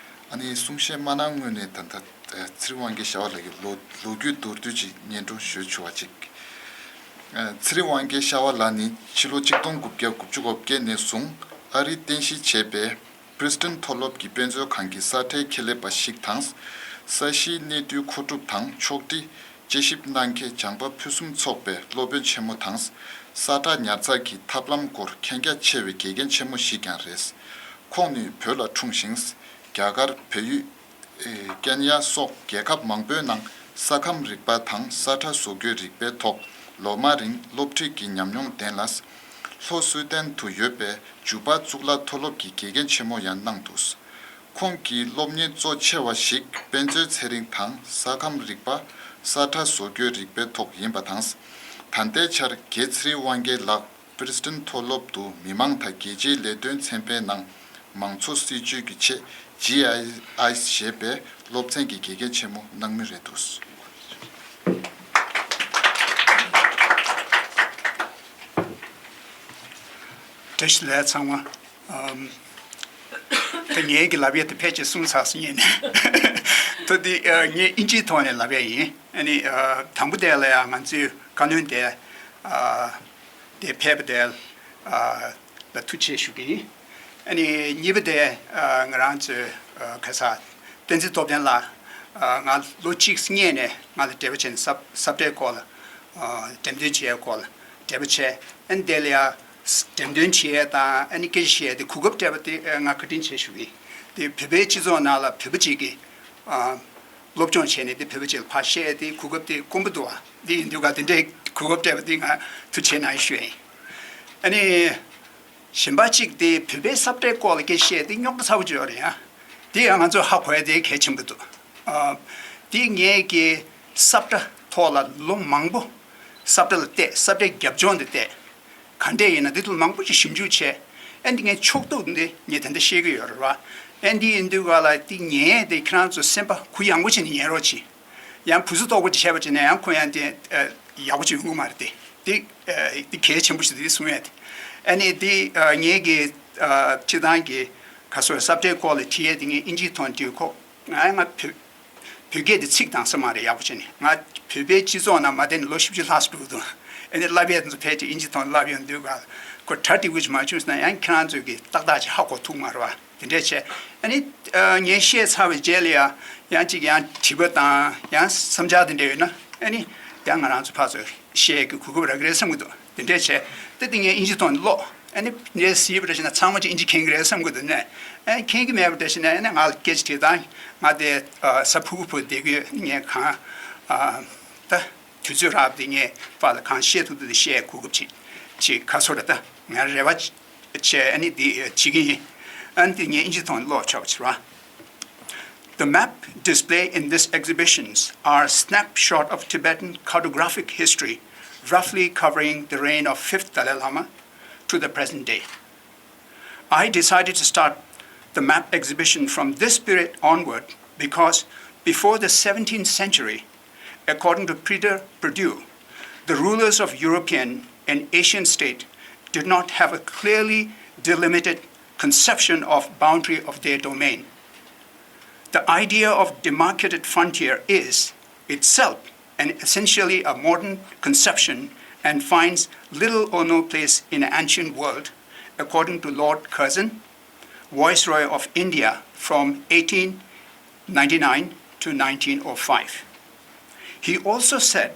ཨ་ནི་གསུང་བཤད་མ་གནང་སྔོན་ནས་ད་ལྟ་ཚེ་རིང་དབང་རྒྱལ་ཤར་བ་ལགས་ཀྱི་ལོ་ལོ་རྒྱུས་མདོར་བསྡུས་ཅིག་སྙན་སྒྲོན་ཞུ་ཆོག་པ་ཅིག་ཨ་ཚེ་རིང་དབང་རྒྱལ་ཤར་བ་ལགས་ནི་ཕྱི་ལོ་གཅིག་སྟོང་དགུ་བརྒྱ་དགུ་བཅུ་གོ་བརྒྱད་ནས་བཟུང་ཨ་རིར་རྟེན་གཞི་བྱས་པའི་པྲི་སི་ཊན་མཐོ་སློབ་ཀྱི་དཔེ་མཛོད་ཁང་གི་ས་ཁྲའི་ཁྱད་ལས་པ་ཞིག་དང་། ས་གཞིའི་གནས་ཚུལ་མཁོ་སྒྲུབ་དང་ཕྱོགས་སྒྲིག་དཔྱད་ཞིབ་གནང་མཁན་བྱམས་པ་ཕུན་སུམ་ཚོགས་པའི་སློབ་དཔོན་ཆེན་མོ་དང་། ས་ཁྲ་ཉར་ཚགས་ཀྱི་ཐབས་ལམ་སྐོར་མཁྱེན་རྒྱ་ཆེ་བའི་དགེ་རྒན་ཆེན་མོ་ཞིག་ཀྱང་རེད། ཁོང་ནི་བོད་ལ་འཁྲུངས་ཤིང་། རྒྱ་གར། བལ་ཡུལ། ཀན་ཡ་སོགས་རྒྱལ་ཁབ་མང་པོའི་ནང་ས་ཁམས་རིག་པ་དང་ས་ཁྲ་བཟོ་བཀོད་རིག་པའི་ཐོག་ལོ་མ་རིང་སློབ་ཁྲིད་ཀྱི་ཉམས་མྱོང་ལྡན་ལ། ལྷོ་སུའུ་ཏན་དུ་ཡོད་པའི་ཇུ་པ་གཙུག་ལག་མཐོ་སློབ་ཀྱི་དགེ་རྒན་ཆེན་མོ་ཡང་གནང་འདུག་ཁོང་གི་སློབ་གཉེར་གཙོ་ཆེ་བ་ཞིག་དཔེ་མཛོད་ཚན་རིག་དང་ས་ཁམས་རིག་པ། ས་ཁྲ་བཟོ་བཀོད་རིག་པའི་ཐོག་ཡིན་པ་དང་། ད་ལྟའི་ཆར་རྒན་ཚེ་རིང་དབང་རྒྱལ་ལགས་པྲི་སི་ཊན་མཐོ་སློབ་ཏུ་མི་མང་དང་རྒྱལ་སྤྱིའི་ལས་དོན་ཚན་པའི་ནང་མང་གཙོ་སྲིད་བྱུས་ཀྱི་ཆེད་ཇི་ཨའི་ཨེས་ཞེས་པའི་སློབ་ཚན་གྱི་དགེ་རྒན་ཆེན་མོ་གནང་མུས་རེད་འདུག་བཀྲ་ཤིས་བདེ་ལེགས་ཚང་མ། ཨམ། ད་ངའི་གི་ལབ་ཡ་དེ་ཕལ་ཆེར་གསུངས་ཚར་སོང་ངས་ནས། ད་འདི་ཨ་ངས་ཨིན་ཇིའི་ཐོག་ནས་ལབ་ཡ་ཡིན། ཨ་ནི་ཨ་དང་པོ་དེ་ལ་ཡང་ང་ཚོའི་བཀའ་བློན་དེ་ཨ་དེ་ཕེབས་པ་དེ་ཨ་ལ་ཐུགས་རྗེ་ཆེ་ཞུ་གི་ཡིན། ཨ་ནི་གཉིས་པ་དེ་ཨ་ང་རང་ཚོའི་ཨ་ག་ས་བསྟན་འཛིན་སྟོབས་ལྡན་ལགས་ཨ་ང་ལོ་གཅིག་སྔོན་ནས་ང་ལ་འབྲེལ་བ་བྱས་ནས་ས་ས་བཀྲའི་སྐོར་ལ་ཨ་འགྲེམས་སྟོན་བྱེད་ཡའི་སྐོར་ལ་འབྲེལ་བ་བྱས། ཨ་ནི་དེ་ལ་ཡ་འགྲེམས་སྟོན་བྱེད་ཡས་དང་ཨ་ནི་སྐད་ཆ་བཤད་ཡས་དེ་གོ་སྐབས་སྤྲད་པ་དེ་ཨ་ང་བཀའ་དྲིན་ཆེ་ཞུ་གི་ཡིན། དེ་བོད་པའི་སྤྱི་ཚོགས་ནང་ལ་བོད་པ་ཅིག་གིས་ཨ་སློབ་སྦྱོང་བྱས་ནས་དེ་བོད་པ་ཅིག་ལ་ཕར་བཤད་ཡས་དེ་གོ་སྐབས་དེ་དཀོན་པོ་འདུག་ཨ། དེ་ཡིན་དུས་ག་དེ་འདྲའི་གོ་སྐབས་སྤྲད་པ་དེ་ང་ཐུགས་རྗེ་གནང་ཞུ་ཡ་ཡིན། ཨ་ནི་གཞན་པ་གཅིག་དེ་བོད་པའི་ས་བཀྲའི་སྐོར་ལ་སྐད་ཆ་བཤད་དེ་རྙོག་དྲ་ཚ་པོ་ཅིག་ཡོད་རེད་ཡ། དེ་ཡང་ང་ཚོས་ཧ་གོ་ཡ་དེ་གལ་ཆེན་པོ་འདུག་ཨ་དེ་ངས་ཀྱི་ས་བཀྲ་ཐོག་ལ་ལོ་མང་པོ་ས་བཀྲ་ལ་བལྟས། ས་བཀྲའི་རྒྱབ་ལྗོངས་དེ་བལྟས། ག་འདྲས་ཡིན་ན་དེ་ཐོག་མང་པོ་ཞིག་ཞིབ་འཇུག་བྱས། ཨ་འདི་ངས་ཕྱོགས་གཏུག་འདི་ངས་ད་ལྟ་བཤད་ཀྱི་ཡོད་རེད་བ། ཨ་འདི་ཡིན་དུས་ག་ལ་དེ་ཉན་དེ་ཁྱེད་རང་ཚོ་སེམས་པ་གུ་ཡངས་པོ་བྱས་ནས་ཉན་རོགས་གྱིས། ཡང་བུ་ཚོ་ལྟོགས་པོ་ཅིག་བྱས་པ་ཅིག་ན་ཡང་ཁོ་ཡང་དེ་ཡག་པོ་ཅིག་ཡོང་གི་མ་རེད་དེ། དེ་དེ་གལ་ཆེན་པོ་ཞིག་དེ་གསུང་ཡ་དེ། ཨ་ནི་དེ་ངས་ཀྱི་སྤྱི་བཏང་གི་ག་སོ་ས་བཀྲའི་སྐོར་ལ་བྲིས་ཡ་དེ་ངས་ཨིན་ཇིའི་ཐོག་བྲིས་ཁོ་ང་ང་བོད་བོད་སྐད་དེ་ཚིག་དྭངས་ས་མ་རེད་ཡག་པོ་བྱས་ནས། ང་བོད་པའི་སྤྱི་ཚོགས་ནང་མ་བསྡད་ནས་ལོ་བཞི་བཅུ་ལྷག་ཙམ་འགྲོ་གི་འདུག་ཨ་ནི་བསླབ་ཡས་དེ་ཚོ་ཕལ་ཆེར་ཨིན་ཇི་ཐོག་ནས་བསླབ་ཡོང་དུས་ག་ཁོ་གྲ་འགྲིག་པོ་ཅིག་མ་བྱུང་སོང་ན་ཡང་ཁྱེད་རང་ཚོས་ཀྱི་ཏག་ཏག་ཅིག་ཧ་གོ་ཐུབ་མ་རེད་བ། དེ་འདྲས་བྱས། ཨ་ནི་ངས་བཤད་ཚར་བའི་རྗེས་ལ་ཡང་ཡང་ཅིག་ཡང་དྲི་བ་དང་ཡང་བསམ་འཆར་དེ་འདྲས་ཡོད་ན་ཨ་ནི་ཡང་ང་རང་ཚོ་ཕར་ཚུར་བཤད་ཀྱི་གོ་སྐབས་རག་གི་རེད་བསམ་གྱི་འདུག་དེ་འདྲས་བྱས་ཏེ་དེ་ངས་ཨིན་ཇི་ཐོག་ནས་ཀློག་ཨ་ནི་ངས་གཟིགས་པ་འདྲ་བྱས་ན་ཚང་མ་ཅིག་ཨིན་ཇི་མཁྱེན་གྱི་རེད་བསམ་གྱི་འདུག་ནས། ཨ་མཁྱེན་གྱི་མེད་པ་འདྲ་བྱས་ན་ཨ་ནི་ང་ལ་སྐད་ཆ་དྲིས་དང་། ང་དེ་ས་ཕྲུ་གུ་བུ་བསྡད་ཀྱི་ཡོད། ངས་གང་ཨ་ད་དུས་ཚོད་རག་པ་དེ་ངས་པཱ་ལགས་གང་བཤད་ཐུབ་ཐུབ་དེ་བཤད་གོ་སྐབས་ཅིག་ཅིག་ག་ཚོད་རེད་ད་ངས་རེ་བ་བྱས་ཨ་ནི་འདི་བྱེད་ཀྱི་ཡིན། ཨ་ནི་འདི་ངས་ཨིན་ཇི་ཐོག་ནས་ཀློག་ཆོག་ཟེར་བ། The map displayed in this exhibitions are snapshot of Tibetan cartographic history, roughly covering the reign of fifth Dalai Lama to the present day. I decided to start the map exhibition from this period onward because before the seventeenth century, according to Peter Perdue, the rulers of European and Asian state did not have a clearly delimited conception of boundary of their domain. The idea of demarcated frontier is itself an essentially a modern conception and finds little or no place in an ancient world, according to Lord Curzon, Viceroy of India from eighteen ninety-nine to nineteen oh five. He also said,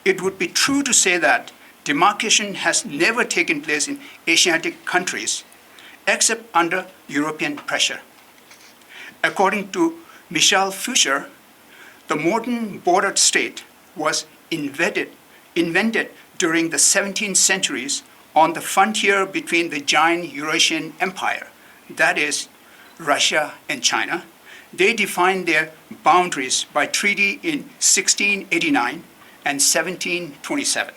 "It would be true to say that demarcation has never taken place in Asiatic countries except under European pressure." According to Michel Fouché, the modern border state was invented, invented during the seventeenth centuries on the frontier between the giant Eurasian empire, that is, Russia and China. They defined their boundaries by treaty in sixteen eighty-nine and seventeen twenty-seven.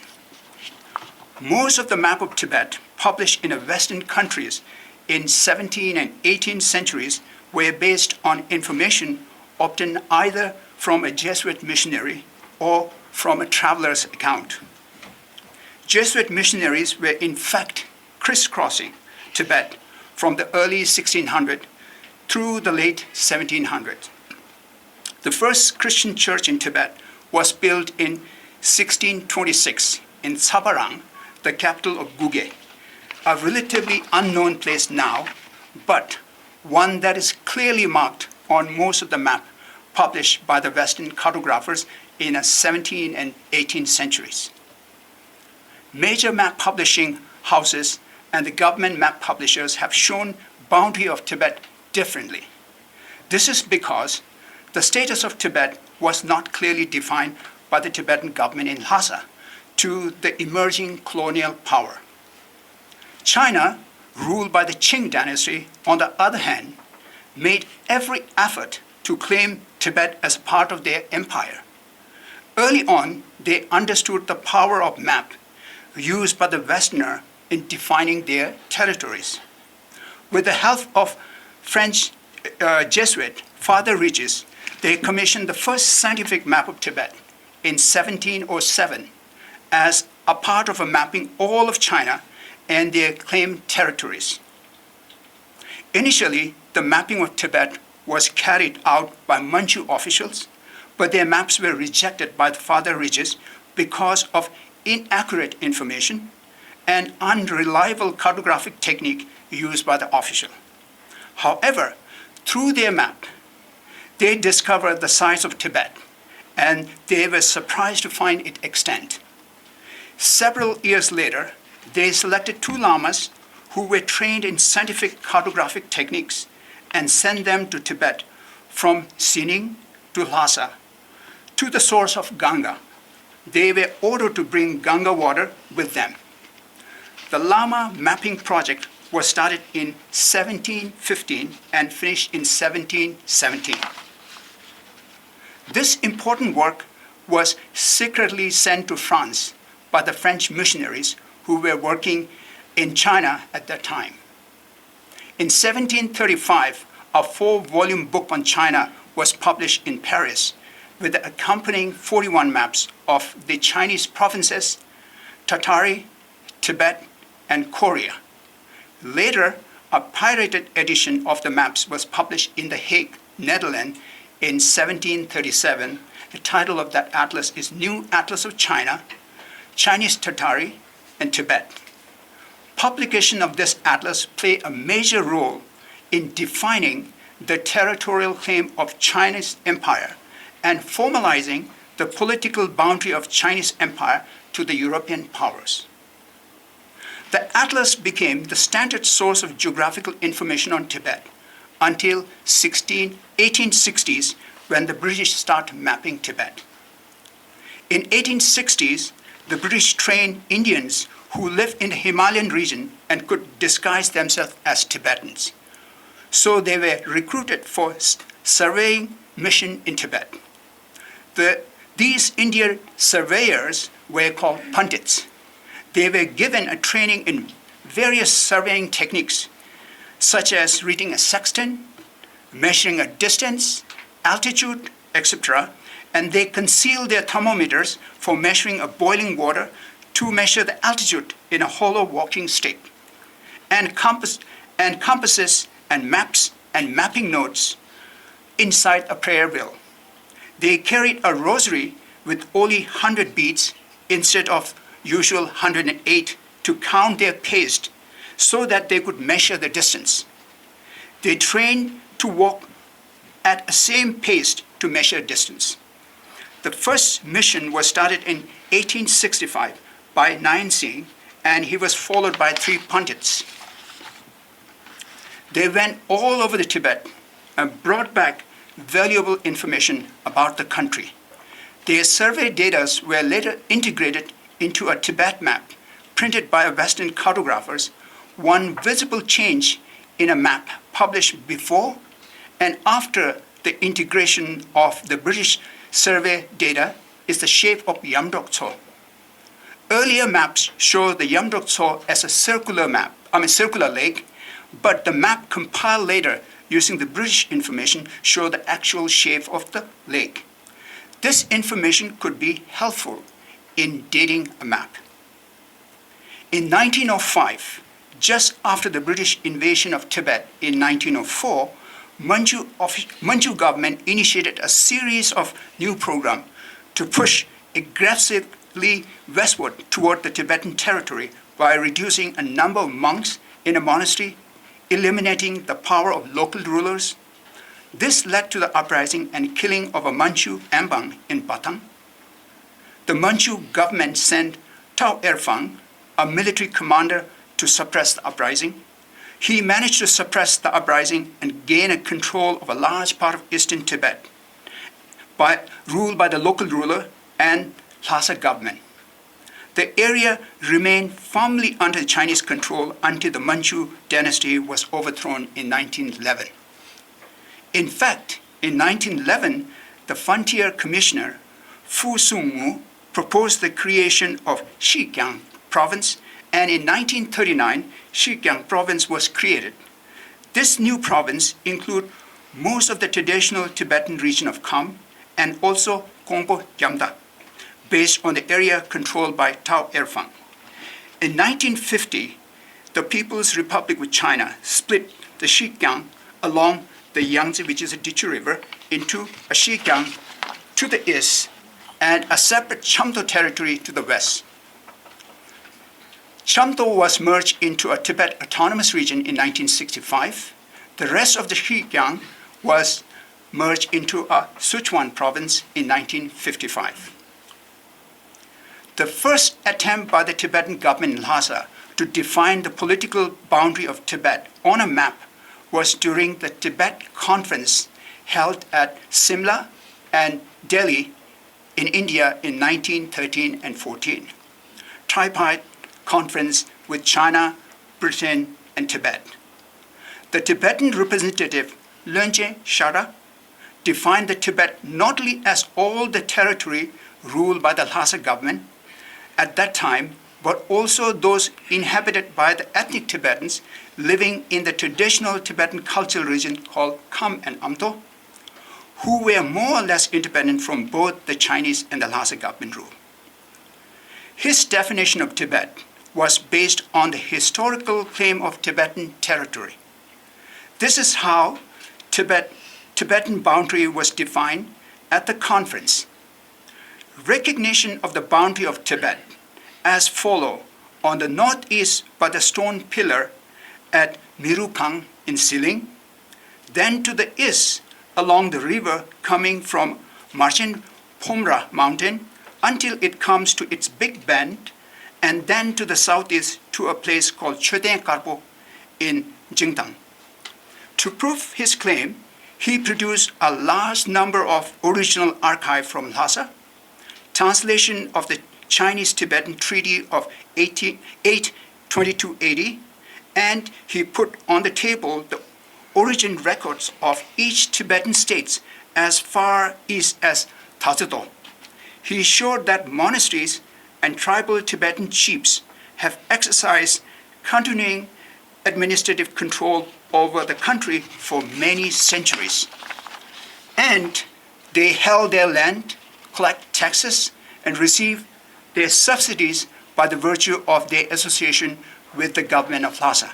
Most of the map of Tibet published in the Western countries in seventeenth and eighteenth centuries were based on information obtained either from a Jesuit missionary or from a traveler's account. Jesuit missionaries were in fact crisscrossing Tibet from the early sixteen hundred through the late seventeen hundred. The first Christian church in Tibet was built in sixteen twenty-six in Tsabarang, the capital of Guge, a relatively unknown place now, but one that is clearly marked on most of the map published by the Western cartographers in the seventeenth and eighteenth centuries. Major map publishing houses and the government map publishers have shown boundary of Tibet differently. This is because the status of Tibet was not clearly defined by the Tibetan government in Lhasa to the emerging colonial power. China, ruled by the Qing dynasty, on the other hand, made every effort to claim Tibet as part of their empire. Early on, they understood the power of map used by the Westerner in defining their territories. With the help of French uh, Jesuit Father Regis, they commissioned the first scientific map of Tibet in seventeen oh seven as a part of a mapping all of China and their claimed territories. Initially, the mapping of Tibet was carried out by Manchu officials, but their maps were rejected by Father Regis because of inaccurate information and unreliable cartographic technique used by the official. However, through their map, they discovered the size of Tibet, and they were surprised to find its extent. Several years later, they selected two lamas who were trained in scientific cartographic techniques and sent them to Tibet from Xining to Lhasa to the source of Ganga. They were ordered to bring Ganga water with them. The Lama mapping project was started in seventeen fifteen and finished in seventeen seventeen. This important work was secretly sent to France by the French missionaries who were working in China at that time. In seventeen thirty-five, a four volume book on China was published in Paris with the accompanying forty-one maps of the Chinese provinces, Tatari, Tibet, and Korea. Later, a pirated edition of the maps was published in The Hague, Netherlands, in seventeen thirty-seven. The title of that atlas is New Atlas of China, Chinese Tatari, and Tibet. Publication of this atlas played a major role in defining the territorial claim of Chinese empire and formalizing the political boundary of Chinese empire to the European powers. The atlas became the standard source of geographical information on Tibet until sixteen, eighteen sixties, when the British started mapping Tibet. In eighteen sixties, the British trained Indians who lived in the Himalayan region and could disguise themselves as Tibetans. So they were recruited for s- surveying mission in Tibet. The, these Indian surveyors were called pundits. They were given a training in various surveying techniques, such as reading a sextant, measuring a distance, altitude, et cetera, and they concealed their thermometers for measuring a boiling water to measure the altitude in a hollow walking stick, and compass, and compasses and maps and mapping notes inside a prayer wheel. They carried a rosary with only hundred beads instead of usual hundred and eight to count their pace so that they could measure the distance. They trained to walk at the same pace to measure distance. The first mission was started in eighteen sixty-five by Nayan Singh, and he was followed by three Pandits. They went all over the Tibet and brought back valuable information about the country. Their survey data were later integrated into a Tibet map printed by Western cartographers. One visible change in a map published before and after the integration of the British survey data is the shape of Yamdrok Tso. Earlier maps show the Yamdrok Tso as a circular map, I mean circular lake, but the map compiled later using the British information show the actual shape of the lake. This information could be helpful in dating a map. In nineteen oh five, just after the British invasion of Tibet in nineteen oh four, Manchu, offi- Manchu government initiated a series of new programs to push aggressively westward toward the Tibetan territory by reducing a number of monks in a monastery, eliminating the power of local rulers. This led to the uprising and killing of a Manchu Embang in Batang. The Manchu government sent Tao Erfang, a military commander, to suppress the uprising. He managed to suppress the uprising and gain a control of a large part of eastern Tibet, by, ruled by the local ruler and Lhasa government. The area remained firmly under Chinese control until the Manchu dynasty was overthrown in nineteen eleven. In fact, in nineteen eleven, the frontier commissioner Fu Sung Mu proposed the creation of Shikiang province, and in nineteen thirty-nine, Shikiang province was created. This new province include most of the traditional Tibetan region of Kham and also Kongpo Gyamda, based on the area controlled by Tao Erfang. In nineteen fifty, the People's Republic of China split the Shikiang along the Yangtze, which is a ditch river, into a Shikiang to the east and a separate Chamto territory to the west. Chamto was merged into a Tibet Autonomous Region in nineteen sixty-five. The rest of the Shikiang was merged into a Sichuan province in nineteen fifty-five. The first attempt by the Tibetan government in Lhasa to define the political boundary of Tibet on a map was during the Tibet Conference held at Simla and Delhi in India in nineteen thirteen and fourteen, tripartite conference with China, Britain, and Tibet. The Tibetan representative Lönche Shara defined the Tibet not only as all the territory ruled by the Lhasa government at that time, but also those inhabited by the ethnic Tibetans living in the traditional Tibetan cultural region called Kham and Amdo, who were more or less independent from both the Chinese and the Lhasa government rule. His definition of Tibet was based on the historical claim of Tibetan territory. This is how Tibet, Tibetan boundary was defined at the conference. Recognition of the boundary of Tibet as follow: on the northeast by the stone pillar at Mirukang in Siling, then to the east along the river coming from Marchen Phomra mountain until it comes to its big bend, and then to the southeast to a place called Choten Karpo in Jingtang. To prove his claim, he produced a large number of original archive from Lhasa, translation of the Chinese Tibetan Treaty of eighty-eight twenty-two eighty, and he put on the table the origin records of each Tibetan states as far east as Tatsudo. He showed that monasteries and tribal Tibetan chiefs have exercised continuing administrative control over the country for many centuries. And they held their land, collect taxes, and receive their subsidies by the virtue of their association with the government of Lhasa.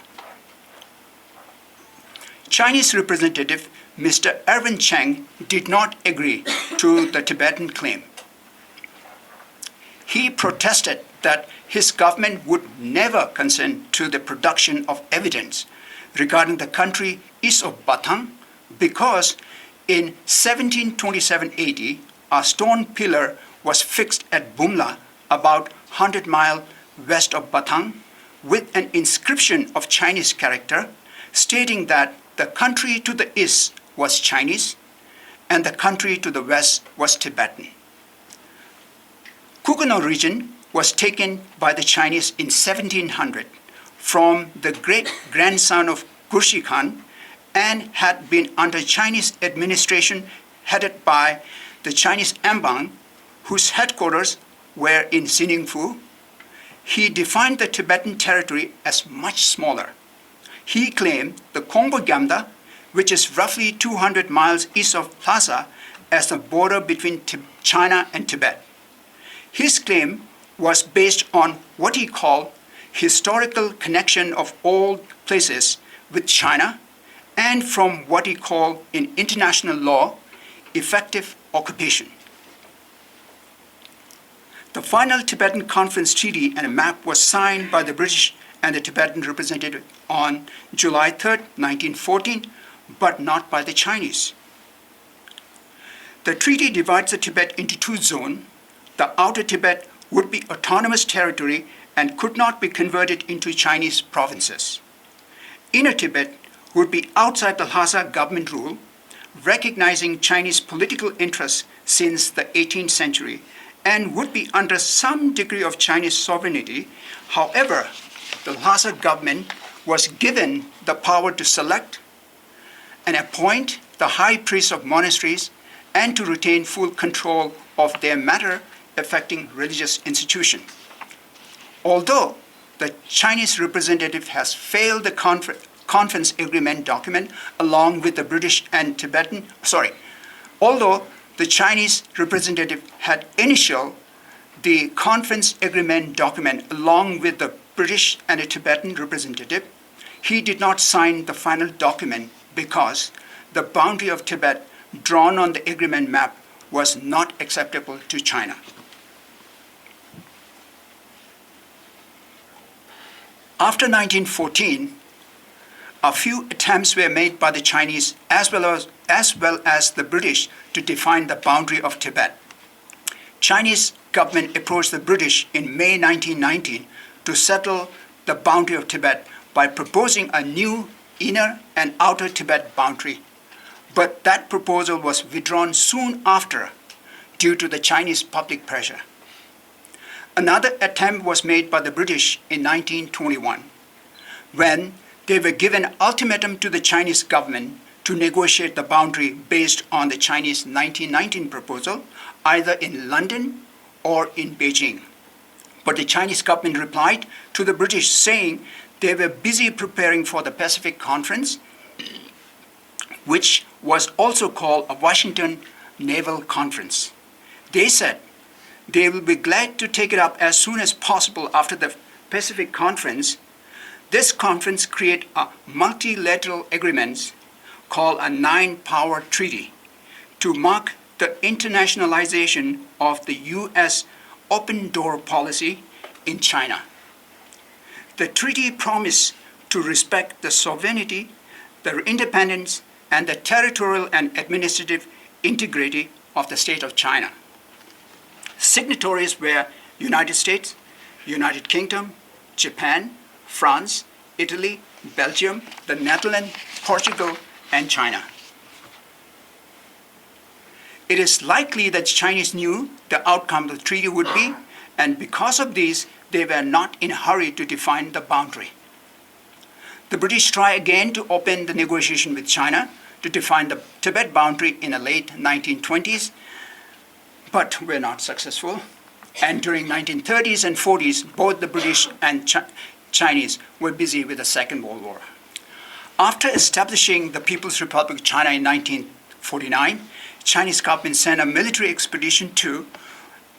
Chinese representative Mister Erwin Cheng did not agree to the Tibetan claim. He protested that his government would never consent to the production of evidence regarding the country east of Batang because in seventeen twenty-seven A D, A stone pillar was fixed at Bumla, about one hundred mile west of Bathang, with an inscription of Chinese character stating that the country to the east was Chinese and the country to the west was Tibetan. Kukuno region was taken by the Chinese in seventeen hundred from the great grandson of Gurshi Khan and had been under Chinese administration headed by the Chinese Ambang, whose headquarters were in Siningfu. He defined the Tibetan territory as much smaller. He claimed the Kongpo Gyamda, which is roughly two hundred miles east of Lhasa, as the border between Tib- China and Tibet. His claim was based on what he called historical connection of all places with China and from what he called in international law effective occupation. The final Tibetan Conference Treaty and a map was signed by the British and the Tibetan representative on July third, nineteen fourteen, but not by the Chinese. The treaty divides the Tibet into two zones. The Outer Tibet would be autonomous territory and could not be converted into Chinese provinces. Inner Tibet would be outside the Lhasa government rule, recognizing Chinese political interests since the eighteenth century, and would be under some degree of Chinese sovereignty. However, the Lhasa government was given the power to select and appoint the high priests of monasteries and to retain full control of their matter affecting religious institution. Although the Chinese representative has failed the confer- conference agreement document along with the British and Tibetan, sorry, although the Chinese representative had initialed the conference agreement document along with the British and the Tibetan representative, he did not sign the final document because the boundary of Tibet drawn on the agreement map was not acceptable to China. After nineteen fourteen, a few attempts were made by the Chinese as well as, as well as the British to define the boundary of Tibet. Chinese government approached the British in May nineteen nineteen to settle the boundary of Tibet by proposing a new inner and outer Tibet boundary, but that proposal was withdrawn soon after due to the Chinese public pressure. Another attempt was made by the British in nineteen twenty-one when they were given ultimatum to the Chinese government to negotiate the boundary based on the Chinese nineteen nineteen proposal, either in London or in Beijing. But the Chinese government replied to the British saying they were busy preparing for the Pacific Conference, which was also called a Washington Naval Conference. They said they will be glad to take it up as soon as possible after the Pacific Conference. This conference created a multilateral agreement called a Nine Power Treaty to mark the internationalization of the U S open door policy in China. The treaty promised to respect the sovereignty, the independence, and the territorial and administrative integrity of the state of China. Signatories were United States, United Kingdom, Japan, France, Italy, Belgium, the Netherlands, Portugal, and China. It is likely that the Chinese knew the outcome of the treaty would be, and because of this, they were not in a hurry to define the boundary. The British try again to open the negotiation with China to define the Tibet boundary in the late nineteen twenties, but were not successful. And during nineteen thirties and forties, both the British and Chi- Chinese were busy with the Second World War. After establishing the People's Republic of China in nineteen forty-nine, Chinese government sent a military expedition to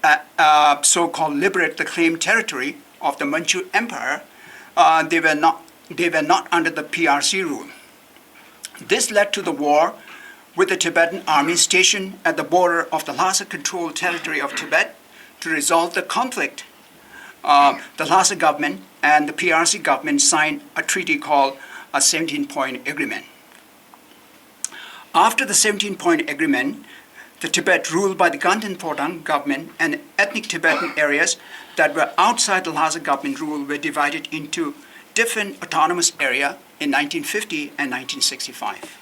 uh, uh, so-called liberate the claimed territory of the Manchu Empire. Uh, they were not they were not under the P R C rule. This led to the war with the Tibetan army stationed at the border of the Lhasa controlled territory of Tibet. To resolve the conflict, uh, the Lhasa government and the P R C government signed a treaty called a seventeen point agreement. After the seventeen point agreement, The Tibet ruled by the Khanten Phortang government and ethnic Tibetan areas that were outside the Lhasa government rule were divided into different autonomous area in nineteen fifty and nineteen sixty-five.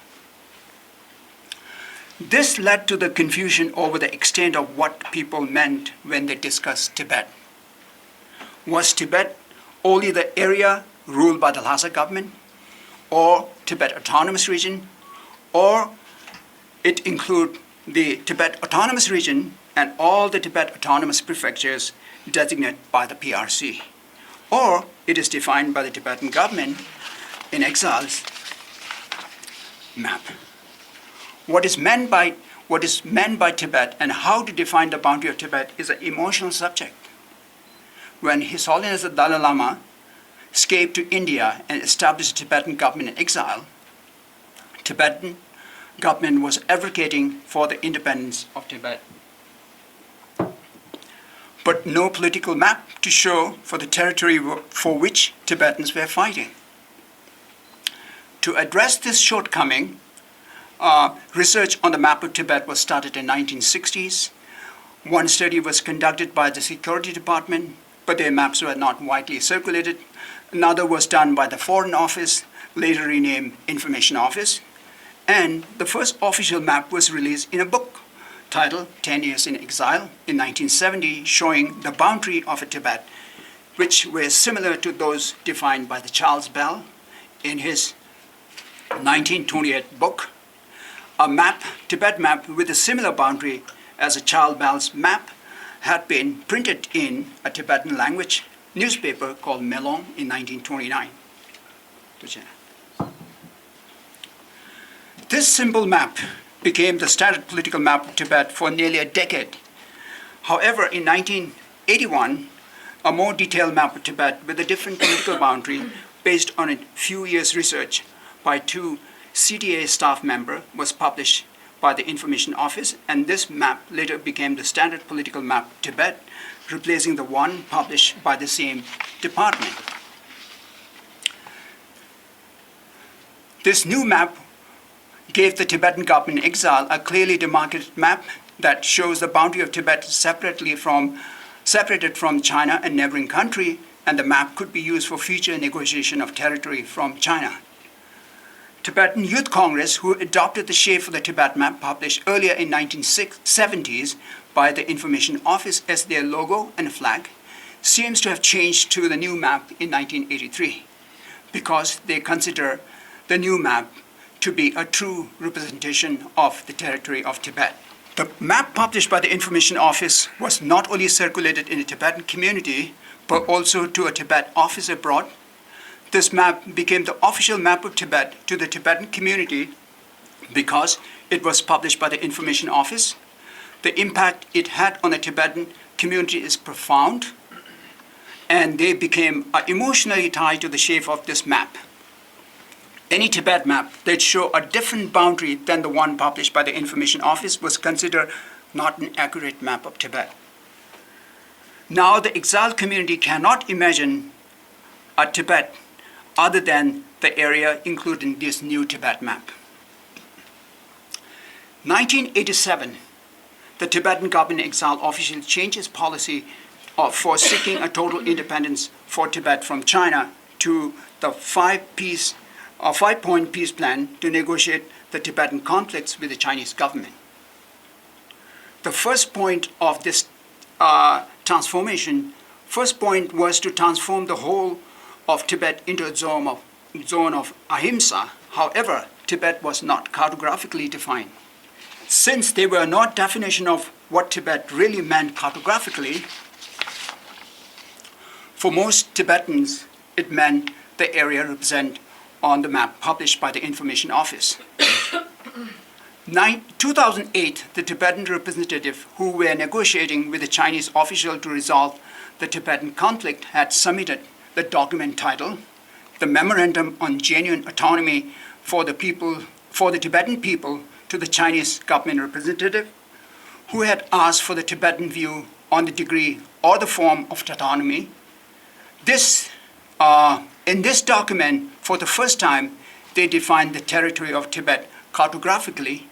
This led to the confusion over the extent of what people meant when they discussed Tibet. Was Tibet only the area ruled by the Lhasa government, or Tibet Autonomous Region, or it include the Tibet Autonomous Region and all the Tibet Autonomous Prefectures designated by the P R C, or it is defined by the Tibetan government in exile's map. What is meant by what is meant by Tibet and how to define the boundary of Tibet is an emotional subject. When His Holiness the Dalai Lama escaped to India and established a Tibetan government in exile, Tibetan government was advocating for the independence of Tibet, but no political map to show for the territory for which Tibetans were fighting. To address this shortcoming, uh, research on the map of Tibet was started in nineteen sixties. One study was conducted by the Security Department, but their maps were not widely circulated. Another was done by the Foreign Office, later renamed Information Office. And the first official map was released in a book titled Ten Years in Exile in nineteen seventy, showing the boundary of Tibet, which were similar to those defined by the Charles Bell in his nineteen twenty-eight book. A map, Tibet map with a similar boundary as a Charles Bell's map, had been printed in a Tibetan language newspaper called Melon in nineteen twenty-nine. This simple map became the standard political map of Tibet for nearly a decade. However, in nineteen eighty-one, a more detailed map of Tibet with a different political boundary based on a few years' research by two C T A staff member was published by the Information Office, and this map later became the standard political map of Tibet, replacing the one published by the same department. This new map gave the Tibetan government in exile a clearly demarcated map that shows the boundary of Tibet separately from, separated from China and neighboring country, and the map could be used for future negotiation of territory from China. Tibetan Youth Congress, who adopted the shape of the Tibet map published earlier in nineteen seventies by the Information Office as their logo and flag, seems to have changed to the new map in nineteen eighty-three because they consider the new map to be a true representation of the territory of Tibet. The map published by the Information Office was not only circulated in the Tibetan community, but also to a Tibet office abroad. This map became the official map of Tibet to the Tibetan community because it was published by the Information Office. The impact it had on the Tibetan community is profound, and they became, uh, emotionally tied to the shape of this map. Any Tibet map that show a different boundary than the one published by the Information Office was considered not an accurate map of Tibet. Now the exiled community cannot imagine a Tibet other than the area included in this new Tibet map. Nineteen eighty-seven, the Tibetan government in exile officially changed its policy of, for seeking a total independence for Tibet from China to the five peace, uh, five-point peace plan to negotiate the Tibetan conflicts with the Chinese government. The first point of this, uh, transformation, first point was to transform the whole of Tibet into a zone of, zone of ahimsa. However, Tibet was not cartographically defined. Since there were no definition of what Tibet really meant cartographically, for most Tibetans, it meant the area represented on the map published by the Information Office. Nine, two thousand eight, the Tibetan representative who were negotiating with the Chinese official to resolve the Tibetan conflict had submitted the document titled The Memorandum on Genuine Autonomy for the People, for the Tibetan People to the Chinese government representative, who had asked for the Tibetan view on the degree or the form of autonomy. This, uh, in this document, for the first time, they defined the territory of Tibet cartographically,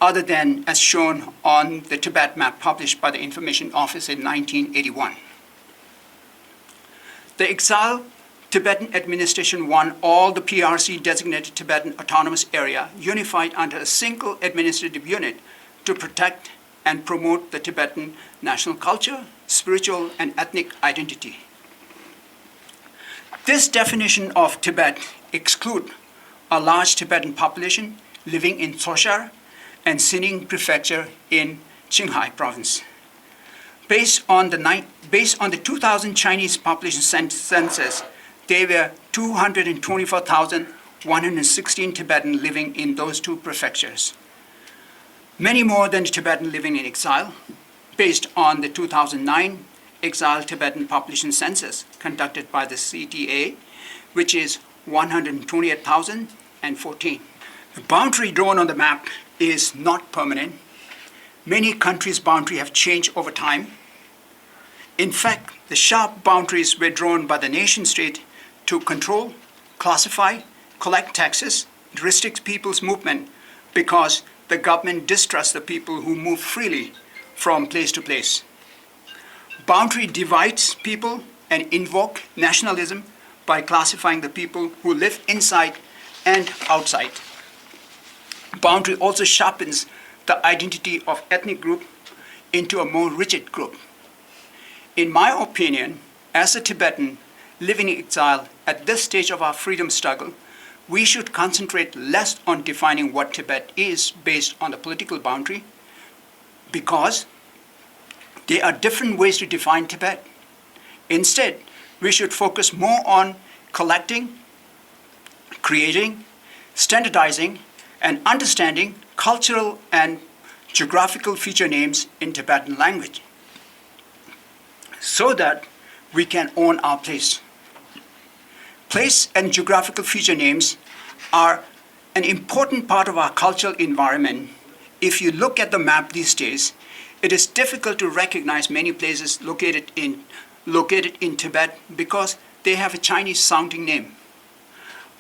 other than as shown on the Tibet map published by the Information Office in nineteen eighty-one. The exiled Tibetan administration won all the P R C designated Tibetan Autonomous Area unified under a single administrative unit to protect and promote the Tibetan national culture, spiritual and ethnic identity. This definition of Tibet exclude a large Tibetan population living in Tsoshar and Sining Prefecture in Qinghai Province. Based on the nine, based on the two thousand Chinese population cen- census, there were two hundred twenty-four thousand one hundred sixteen Tibetan living in those two prefectures. Many more than Tibetan living in exile, based on the two thousand nine exile Tibetan population census conducted by the C T A, which is one hundred twenty-eight thousand fourteen. The boundary drawn on the map is not permanent. Many countries' boundaries have changed over time. In fact, the sharp boundaries were drawn by the nation state to control, classify, collect taxes, restrict people's movement because the government distrusts the people who move freely from place to place. Boundary divides people and invoke nationalism by classifying the people who live inside and outside. Boundary also sharpens the identity of ethnic group into a more rigid group. In my opinion, as a Tibetan living in exile at this stage of our freedom struggle, we should concentrate less on defining what Tibet is based on the political boundary, because there are different ways to define Tibet. Instead, we should focus more on collecting, creating, standardizing, and understanding cultural and geographical feature names in Tibetan language so that we can own our place. Place and geographical feature names are an important part of our cultural environment. If you look at the map these days, it is difficult to recognize many places located in, located in Tibet because they have a Chinese sounding name.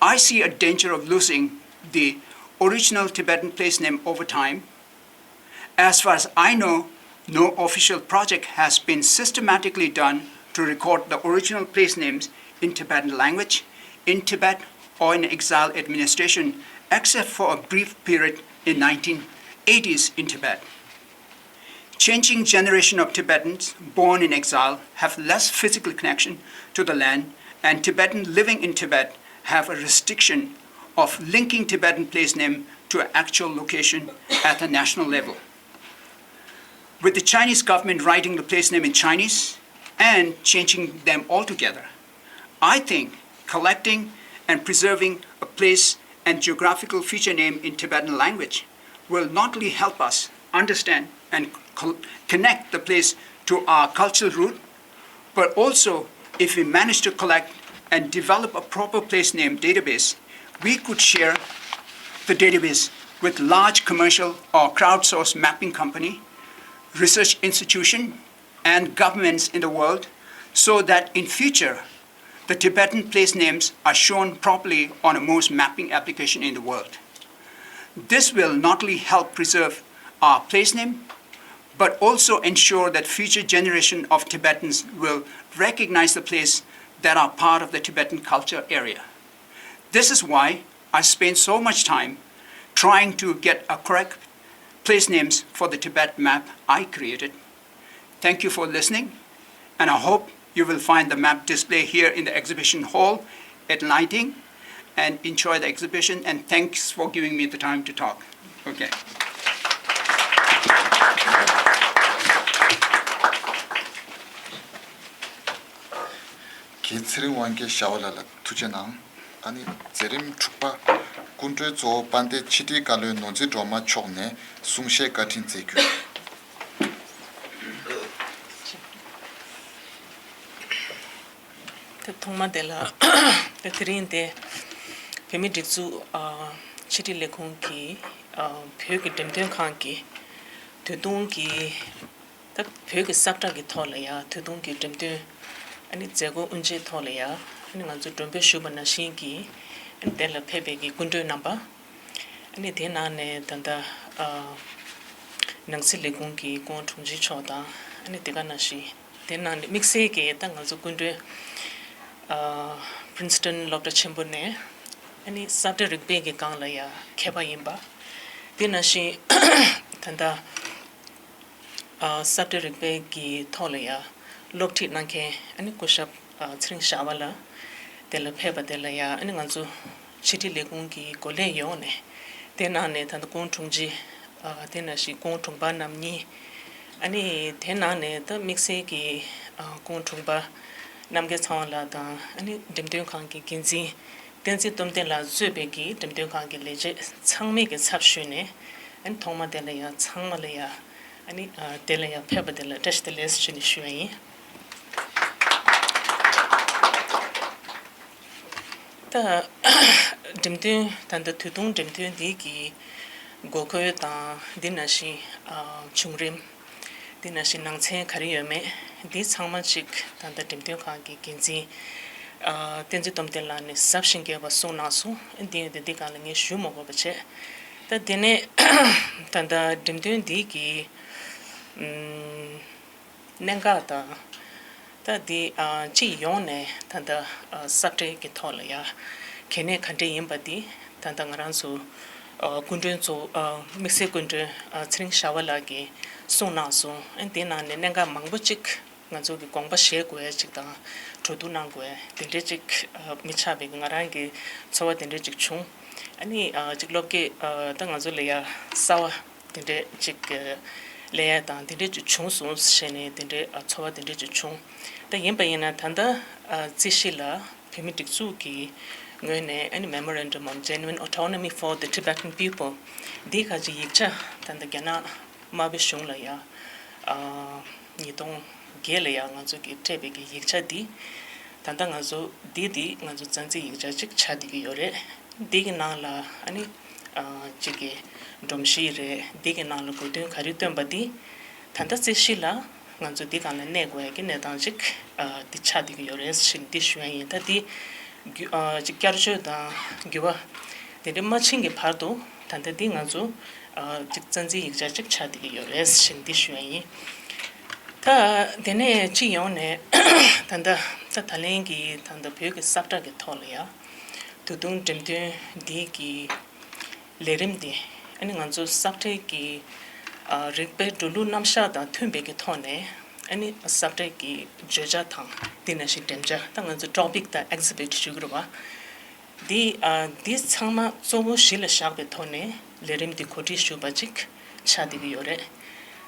I see a danger of losing the original Tibetan place name over time. As far as I know, no official project has been systematically done to record the original place names in Tibetan language, in Tibet, or in exile administration, except for a brief period in nineteen eighties in Tibet. Changing generation of Tibetans born in exile have less physical connection to the land, and Tibetans living in Tibet have a restriction of linking Tibetan place name to an actual location at the national level. With the Chinese government writing the place name in Chinese and changing them altogether, I think collecting and preserving a place and geographical feature name in Tibetan language will not only help us understand and col- connect the place to our cultural root, but also, if we manage to collect and develop a proper place name database, we could share the database with large commercial or crowdsourced mapping company, research institution, and governments in the world so that in future the Tibetan place names are shown properly on a most mapping application in the world. This will not only help preserve our place name, but also ensure that future generation of Tibetans will recognize the place that are part of the Tibetan culture area. This is why I spend so much time trying to get a correct place names for the Tibet map I created. Thank you for listening, and I hope you will find the map display here in the exhibition hall at nineteen and enjoy the exhibition, and thanks for giving me the time to talk. Okay. གི་ཚེ་རིང་དབང་རྒྱལ་ཞྭ་བ་ལགས་ལ་ཐུགས་རྗེ་གནང་། ཨ་ནི་མཛད་རིམ་དྲུག་པ་སྐུ་མགྲོན་གཙོ་བོ་དཔལ་ལྡན་ཕྱི་དྲིལ་བཀའ་བློན་ནོར་འཛིན་སྒྲོལ་མ་མཆོག་ནས་གསུང་བཤད་བཀའ་དྲིན་སྩལ་རྒྱུ། ད་ཐོག་མ་དེ་ལ་ད་དེ་རིང་དེ་བོད་མིའི་སྒྲིག་འཛུགས་ཨ་ཕྱི་དྲིལ་ལས་ཁུངས་ཀྱི་ཨ་བོད་ཀྱི་འགྲེམས་སྟོན་ཁང་གི་དུས་ཐུང་གི་ད་བོད་ཀྱི་ས་བཀྲ་གི་ཐོག་ལ་ཡ་དུས་ཐུང་གི་འགྲེམས་སྟོན་ཨ་ནི་མཛད་སྒོ་དབུ་འབྱེད་ཐོག་ལ་ཡ་ཨ་ནི་ང་ཚོ་མགྲོན་འབོད་ཞུས་པ་ནང་བཞིན་གྱི་ཨ་ནི་དེ་ལ་ཕེབས་པའི་གི་སྐུ་མགྲོན་རྣམ་པ། ཨ་ནི་དེའི་ནང་ནས་ད་ལྟ་ཨ་ནང་སྲིད་ལས་ཁུངས་ཀྱི་སྐུ་ངོ་དྲུང་ཆེ་མཆོག་དང་། ཨ་ནི་དེ་ག་ནང་བཞིན་དེའི་ནང་ནས་དམིགས་བསལ་གྱིས་ད་ང་ཚོ་སྐུ་མགྲོན་ཨ་Princeton་སློབ་གྲྭ་ཆེན་པོ་ནས་ཨ་ནི་ས་བཀྲ་རིག་པའི་གི་སྒང་ལ་ཡ་མཁས་པ་ཡིན་པ། དེ་ནང་བཞིན་ད་ལྟ་ཨ་ས་བཀྲ་རིག་པའི་གི་ཐོག་ལ་ཡ་སློབ་ཁྲིད་གནང་མཁན་ཨ་ནི་སྐུ་ཞབས་ཨ་ཚེ་རིང་ཞྭ་བ་ལགས་དེ་ལ་ཕེབས་པ་དེ་ལ་ཡ། ཨ་ནི་ང་ཚོ་ཕྱི་དྲིལ་ལས་ཁུངས་ཀྱི་འགོ་ལས་ཡོངས་ནས། དེ་ནང་ནས་ད་ལྟ་སྐུ་ངོ་དྲུང་ཆེ་ཨ་དེ་ནང་བཞིན་སྐུ་ངོ་དྲུང་འཕར་རྣམ་གཉིས། ཨ་ནི་དེ་ནང་ནས་ད་དམིགས་བསལ་གྱི་ཨ་སྐུ་ངོ་དྲུང་འཕར་རྣམ་རྒྱལ་ཚེ་དབང་ལགས་དང་། ཨ་ནི་འགྲེམས་སྟོན་ཁང་གི་འགན་འཛིན་བསྟན་འཛིན་སྟོབས་ལྡན་ལགས་གཙོས་པའི་གི་འགྲེམས་སྟོན་ཁང་གི་ལས་བྱེད་ཚང་མས་ཀྱི་ཚབ་ཞུས་ནས། ཨ་ནི་ཐོག་མ་དེ་ལ་ཡ་ཚང་མ་ལ་ཡ། ཨ་ནི་ཨ་དེ་ལ་ཡང་ཕེབས་པ་དེ་ལ་བཀྲ་ཤིས་བདེ་ལེགས་ཞུ་ནས་ཞུ་བ་ཡིན། ད་འགྲེམས་སྟོན་ད་ལྟ་དུས་ཐུང་འགྲེམས་སྟོན་འདི་གི་དགོས་མཁོ་དང་། འདི་ནང་བཞིན་ཨ་བྱུང་རིམ། འདི་ནང་བཞིན་ནང་ཚན་ག་རེ་ཡོད་མེད། འདི་ཚང་མ་ཅིག་ད་ལྟ་འགྲེམས་སྟོན་ཁང་གི་འགན་འཛིན་ཨ་བསྟན་འཛིན་སྟོབས་ལྡན་ལགས་ནས་ཟབ་ཞིང་རྒྱས་པ་གསུངས་གནང་སོང་། འདི་ཡོད་དེ་འདི་སྒང་ལ་ངས་ཞུ་མ་དགོས་པ་བྱས། ད་དེ་ནས་ད་ལྟ་འགྲེམས་སྟོན་འདི་གི་ཨམ་གནད་འགག་དང་། ད་འདི་ཨ་སྤྱི་ཡོངས་ནས་ད་ལྟ་ཨ་ས་བཀྲའི་གི་ཐོག་ལ་ཡ་གལ་གནད་ག་འདྲས་ཡིན་པ་འདི་ད་ལྟ་ང་རང་ཚོ་ཨ་སྐུ་མགྲོན་ཚོ་ཨ་དམིགས་བསལ་སྐུ་མགྲོན་ཨ་ཚེ་རིང་ཞྭ་བ་ལགས་ཀྱིས་གསུངས་གནང་སོང་། ཨ་དེ་ནང་ནས་གནད་འགག་མང་པོ་ཅིག་ང་ཚོ་གི་དགོངས་པ་བཞེས་དགོས་ཡ་ཅིག་དང་། གྲོས་བསྡུར་གནང་དགོས་ཡ་དེ་འདྲས་ཅིག་ཨ་མི་ཆགས་པའི་གི་ང་རང་གི་ཚོར་བ་དེ་འདྲས་ཅིག་བྱུང་། ཨ་ནི་ཨ་ཅིག་སློབ་དགེ་ཨ་ད་ང་ཚོ་ལ་ཡ་གསར་བ་དེ་འདྲས་ཅིག་ཨ་ལས་ཡ་དང་དེ་འདྲས་ཅིག་བྱུང་སོང་ཞེས་ནས་དེ་འདྲས་ཨ་ཚོར་བ་དེ་འདྲས་ཅིག་བྱུང་། ད་ཡིན་པ་ཡིན་ན་ད་ལྟ་ཨ་རྩིས་གཞི་ལ་བོད་མི་སྒྲིག་འཛུགས་ཀྱི་ངོས་ནས་ཨ་ནི་Memorandum on Genuine Autonomy for the Tibetan People། འདི་ཁ་ཅིག་ཡིག་ཆ་ད་ལྟ་རྒྱ་ནག་དམར་པོའི་གཞུང་ལ་ཡ་ཨ་ཉིས་སྟོང་བརྒྱད་ལ་ཡ་ང་ཚོ་གིས་སྤྲད་པའི་གི་ཡིག་ཆ་འདི། ད་ལྟ་ང་ཚོ་འདི་འདི་ང་ཚོ་རྩ་འཛིན་ཡིག་ཆ་ཅིག་ཆགས་བསྡད་ཀྱི་ཡོད་རེད། འདི་གི་ནང་ལ་ཨ་ནི་ཨ་ཅིག་གི་སྒྲོམ་གཞི་རེད། འདི་གི་ནང་ལ་གོ་དོན་ག་རེ་བཏོན་པ་འདི་ད་ལྟ་རྩིས་གཞི་ལ་ང་ཚོ་འདི་སྒང་ལ་གནས་དགོས་ཡ་གི་གནས་སྟངས་ཅིག་ཨ་འདི་ཆགས་བསྡད་ཀྱི་ཡོད་རེད་ཟེར་འདི་ཞུ་ཡ་ཡིན། ད་འདི་རྒྱུ་ཨ་ཅིག་བསྐྱར་བཅོས་དང་འགྱུར་བ་དེ་འདྲ་མ་ཕྱིན་གྱི་བར་དུ་ད་ལྟ་འདི་ང་ཚོ་ཨ་ཅིག་རྩ་འཛིན་ཡིག་ཆ་ཅིག་ཆགས་བསྡད་ཀྱི་ཡོད་རེད་ཟེར་འདི་ཞུ་ཡ་ཡིན། ད་དེ་ནས་སྤྱི་ཡོངས་ནས་ད་ལྟ་ད་ད་ལན་གྱི་ད་ལྟ་བོད་ཀྱི་ས་བཀྲ་གི་ཐོག་ལ་ཡ་དུས་ཐུང་འགྲེམས་སྟོན་འདི་གི་ལས་རིམ་དེ་ཨ་ནི་ང་ཚོ་ས་བཀྲའི་གི་ཨ་རིག་པའི་འགྲོ་ལུགས་རྣམ་གཞག་དང་མཐུན་པའི་གི་ཐོག་ནས་ཨ་ནི་ས་བཀྲའི་གི་བརྗོད་བྱ་དང་དེ་ནང་བཞིན་འགྲེམས་བྱ། ད་ང་ཚོ་topic་དང་exhibit་ཞུ་གི་རེད་བ། འདི་ཨ་འདི་ཚང་མ་གཙོ་བོ་གཞི་ལ་བཞག་པའི་ཐོག་ནས་ལས་རིམ་འདི་གོ་སྒྲིག་ཞུས་པ་ཅིག་ཆགས་བསྡད་ཀྱི་ཡོད་རེད།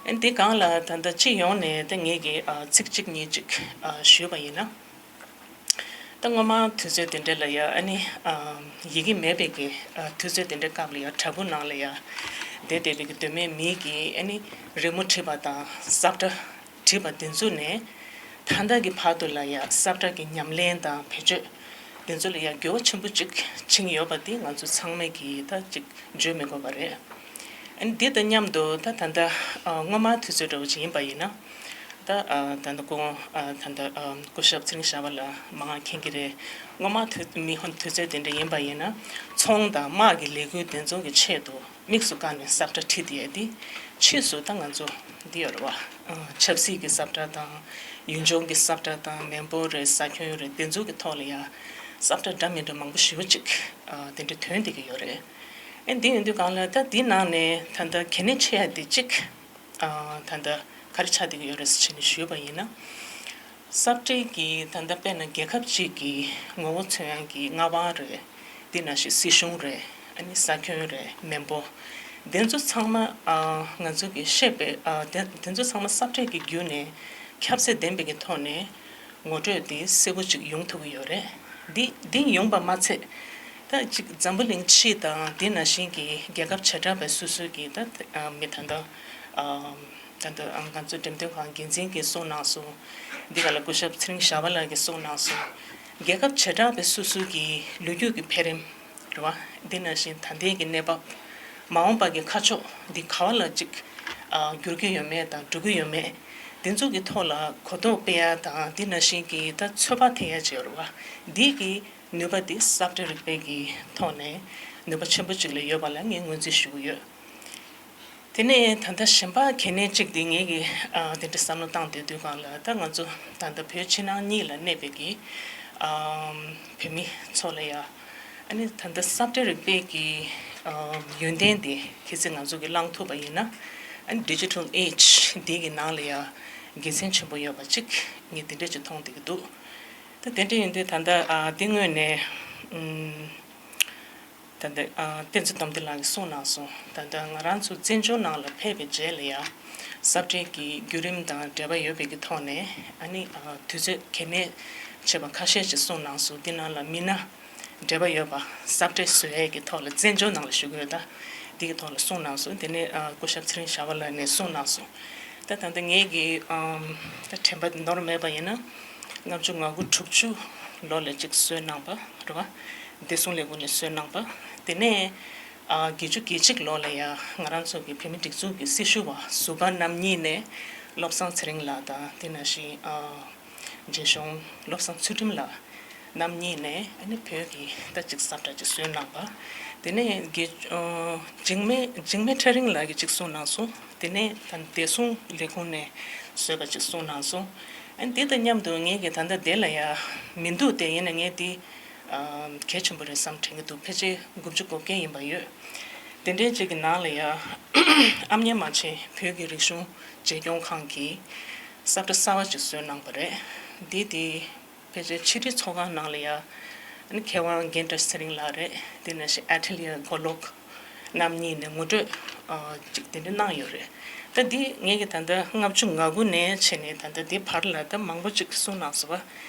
ཨ་ནི་འདི་སྒང་ལ་ད་ལྟ་སྤྱི་ཡོངས་ནས་ད་ངེད་ཀྱིས་ཨ་ཚིག་གཅིག་གཉིས་ཅིག་ཨ་ཞུས་པ་ཡིན་ན། ད་སྔོན་མ་དུས་ཚོད་དེ་འདྲ་ལ་ཡ་ཨ་ནི་ཨ་ཡི་གེ་མེད་པའི་གི་ཨ་དུས་ཚོད་དེ་འདྲའི་སྐབས་ལ་ཡ་བྲག་ཕུག་ནང་ལ་ཡ་བསྡད་བསྡད་པའི་གི་གདོད་མའི་མི་གིས་ཨ་ནི་རི་མོ་བྲིས་པ་དང་ས་བཀྲ་བྲིས་པ་དེ་ཚོ་ནས་ད་ལྟ་གི་བར་དུ་ལ་ཡ་ས་བཀྲ་གི་ཉམས་ལེན་དང་བེད་སྤྱོད་དེ་ཚོ་ལ་ཡ་འགྱུར་བ་ཆེན་པོ་ཅིག་ཕྱིན་ཡོད་པ་དེ་ང་ཚོ་ཚང་མས་གི་ད་ཅིག་བརྗོད་མི་དགོས་པ་རེད། ཨ་ནི་འདི་དང་མཉམ་དུ་ད་ད་ལྟ་ཨ་སྔོན་མ་དུས་ཚོད་འདྲ་བོ་ཅིག་ཡིན་པ་ཡིན་ན། ད་ཨ་ད་ལྟ་སྐུ་ངོ་ཨ་ད་ལྟ་ཨ་སྐུ་ཞབས་ཚེ་རིང་ཞྭ་བ་ལགས་མང་ང་མཁྱེན་གྱི་རེད། སྔོན་མ་དུས་མི་ཧོན་དུས་ཚོད་དེ་འདྲ་ཡིན་པ་ཡིན་ན་ཚོང་དང་དམག་གི་ལས་འགུལ་དེ་ཚོ་གི་ཆེད་དུ་དམིགས་སུ་བཀར་ནས་ས་བཀྲ་བྲིས་བསྡད་ཡ་དེ་ཕྱིས་སུ་ད་ང་ཚོ་འདི་ཡོད་རེད་བ། ཨ་ཆབ་སྲིད་ཀྱི་ས་བཀྲ་དང་ཡུལ་ལྗོངས་ཀྱི་ས་བཀྲ་དང་མེས་པོ་རེད། ས་ཁྱོན་རེད། དེ་ཚོ་གི་ཐོག་ལ་ཡ་ས་བཀྲ་འདྲ་མི་འདྲ་མང་པོ་ཞེ་པོ་ཅིག་ཨ་དེ་འདྲ་ཐོན་བསྡད་ཀྱི་ཡོད་རེད། ཨ་འདི་ཡིན་དུས་སྒང་ལ་ད་འདི་ནང་ནས་ད་ལྟ་གལ་གནད་ཆེ་ཡ་དེ་གཅིག་ཨ་ད་ལྟ་ག་རེ་ཆགས་བསྡད་ཀྱི་ཡོད་རེད་ཟེར་ནས་ཞུས་པ་ཡིན་ན། ས་བཀྲའི་གི་ད་ལྟ་དཔེར་ན་རྒྱལ་ཁབ་ཅིག་གི་ངོ་བོ་མཚོན་ཡག་གི་མངའ་དབང་རེད། འདི་ནང་བཞིན་སྲིད་གཞུང་རེད། ཨ་ནི་ས་ཁྱོན་རེད། མེས་པོ། དེ་ཚོ་ཚང་མ་ཨ་ང་ཚོ་གི་ཤེས་པའི་ཨ་དེ་དེ་ཚོ་ཚང་མ་ས་བཀྲའི་གི་བརྒྱུད་ནས་ཁྱབ་ཚད་ལྡན་པའི་གི་ཐོག་ནས་ངོ་སྤྲོད་དེ་གསལ་པོ་ཅིག་ཡོང་ཐུབ་ཀྱི་ཡོད་རེད། འདི་འདི་ཡོང་པ་མ་ཚད། ད་ཅིག་འཛམ་བུ་གླིང་སྤྱི་དང་དེ་ནང་བཞིན་གྱི་རྒྱལ་ཁབ་བྱེ་བྲག་པའི་སོ་སོའི་གི་ད་ཨ་མི་ད་ལྟ་ཨ་ད་ལྟ་ང་ཚོ་འགྲེམས་སྟོན་ཁང་འགན་འཛིན་གྱིས་གསུངས་གནང་སོང་། འདི་ག་ལ་སྐུ་ཞབས་ཚེ་རིང་ཞྭ་བ་ལགས་ཀྱིས་གསུངས་གནང་སོང་། རྒྱལ་ཁབ་བྱེ་བྲག་པའི་སོ་སོའི་གི་ལོ་རྒྱུས་ཀྱི་འཕེལ་རིམ་རེད་བ། འདི་ནང་བཞིན་ད་ལྟའི་གི་གནས་བབ། མ་འོངས་པ་གི་ཁ་ཕྱོགས་འདི་ག་བ་ལ་ཅིག་ཨ་འགྱུར་གྱི་ཡོད་མེད་དང་འགྲོ་གི་ཡོད་མེད། འདི་ཚོ་གི་ཐོག་ལ་གོ་རྟོགས་སྤེལ་ཡ་དང་འདི་ནང་བཞིན་གྱི་ད་ཚོད་དཔག་ཐེབས་ཡ་ཅིག་ཡོད་རེད་བ། འདི་གི་ནུས་པ་འདི་ས་བཀྲ་རིག་པའི་གི་ཐོག་ནས་ ནུས་པ་ཆེན་པོ་ཅིག་ལ་ཡོད་པ་ལ་ངས་ངོས་འཛིན་ཞུ་གི་ཡོད། དེ་ནས་ད་ལྟ་གཞན་པ་གལ་གནད་གཅིག་དེ་ངེད་ཀྱིས་ཨ་དེ་འདྲ་བསམ་བློ་བཏང་བསྡད་དུས་སྒང་ལ། ད་ང་ཚོ་ད་ལྟ་བོད་ཕྱི་ནང་གཉིས་ལ་གནས་པའི་གི་ཨ་བོད་མི་ཚོ་ལ་ཡ། ཨ་ནི་ད་ལྟ་ས་བཀྲ་རིག་པའི་གི་ཨ་ཡོན་ཏན་དེ་གལ་སྲིད་ང་ཚོ་གིས་བླང་ཐུབ་པ་ཡིན་ན། ཨ་ནི་ཌི་ཇི་ཊལ་ཨེ་ཇི་འདི་གི་ནང་ལ་ཡ་དགེ་མཚན་ཆེན་པོ་ཡོད་པ་ཅིག་ངས་དེ་འདྲ་ཅིག་མཐོང་བསྡད་ཀྱི་འདུག། ད་དེ་འདྲ་ཡིན་དུས་ད་ལྟ་ཨ་འདི་སྔོན་ནས་ཨམ། ད་ལྟ་ཨ་བསྟན་འཛིན་སྟོབས་ལྡན་ལགས་ཀྱིས་གསུངས་གནང་སོང་། ད་ལྟ་ང་རང་ཚོ་བཙན་བྱོལ་ནང་ལ་ཕེབས་པའི་རྗེས་ལ་ཡང་ས་བཀྲའི་གི་བརྒྱུད་རིམ་དང་འབྲེལ་བ་ཡོད་པའི་གི་ཐོག་ནས། ཨ་ནི་ཨ་དུས་ཚོད་གལ་གནད་ཆེ་བ་ཁ་ཤས་ཅིག་གསུངས་གནང་སོང་། འདི་ནང་ལ་མི་སྣ་འབྲེལ་བ་ཡོད་པ་ས་བཀྲ་བཟོ་ཡས་ཀྱི་ཐོག་ལ་བཙན་བྱོལ་ནང་ལ་བཞུགས་ཡོད། ད་འདི་གི་ཐོག་ལ་གསུངས་གནང་སོང་། དེ་ནས་ཨ་སྐུ་ཞབས་ཚེ་རིང་ཞྭ་བ་ལགས་ནས་གསུངས་གནང་སོང་། ད་ད་ལྟ་ངེད་ཀྱི་ཨམ་ད་དྲན་པ་ནོར་མེད་པ་ཡིན་ན། ལྔ་བཅུ་ང་དགུ་དྲུག་ཅུ་ལོ་ལ་ཅིག་བཟོས་གནང་པ་རེད་བ། བདེ་སྲུང་ལས་ཁུངས་ནས་བཟོས་གནང་པ། དེ་ནས་ཨ་བརྒྱད་ཅུ་གྱ་གཅིག་ལོ་ལ་ཡ་ང་རང་ཚོ་གི་བོད་མི་སྒྲིག་འཛུགས་ཀྱི་སྲི་ཞུ་བ་ཟུར་པ་རྣམ་གཉིས་ནས་བློ་བཟང་ཚེ་རིང་ལགས་དང་། དེ་ནང་བཞིན་ཨ་རྗེ་གཞུང་བློ་བཟང་ཚུལ་ཁྲིམས་ལགས་རྣམ་གཉིས་ནས་ཨ་ནི་བོད་ཀྱི་ད་ཅིག་ས་བཀྲ་ཅིག་བཟོས་གནང་པ། དེ་ནས་རྒྱལ་ཨ་འཇིགས་མེད་འཇིགས་མེད་ཁྲ་རིང་ལགས་ཀྱིས་ཅིག་གསུངས་གནང་སོང་། དེ་ནས་ད་བདེ་སྲུང་ལས་ཁུངས་ནས་བཟོས་པ་ཅིག་གསུངས་གནང་སོང་། ཨ་ནི་དེ་དང་མཉམ་དུ་ངེད་ཀྱིས་ད་ལྟ་དེ་ལ་ཡ་མི་འདུག་སྟེ། ཡིན་ན་ངས་དེ་ཨ་གལ་ཆེན་པོ་རེད་བསམ་དྲན་གྱི་འདུག། ཕལ་ཆེར་དགུ་བཅུ་གོ་བརྒྱད་ཡིན་པ་ཡོད། དེ་འདྲའི་ཅིག་གི་ནང་ལ་ཡ་ཨ་མྱེས་རྨ་ཆེན་བོད་ཀྱི་རིག་གཞུང་བརྗེ་སྐྱོང་ཁང་གིས་ས་བཀྲ་གསར་བ་ཅིག་བཟོས་གནང་པ་རེད། འདི་དེ་ཕལ་ཆེར་ཕྱི་དྲིལ་ཚོགས་ཁང་ནང་ལ་ཡ་ཨ་ནི་མཁས་དབང་རྒན་བཀྲ་ཤིས་ཚེ་རིང་ལགས་རེད། དེ་ནང་བཞིན་ཨ་ཐི་ལི་ཡ་མགོ་ལོག་རྣམ་གཉིས་ནས་ངོ་སྤྲོད་ཨ་ཅིག་དེ་འདྲ་གནང་ཡོད་རེད། ད་འདི་ངེད་ཀྱིས་ད་ལྟ་ལྔ་བཅུ་ང་དགུ་ནས་བྱས་ནས་ད་ལྟ་འདི་བར་ལ་ད་མང་པོ་ཅིག་གསུངས་གནང་སོང་བ།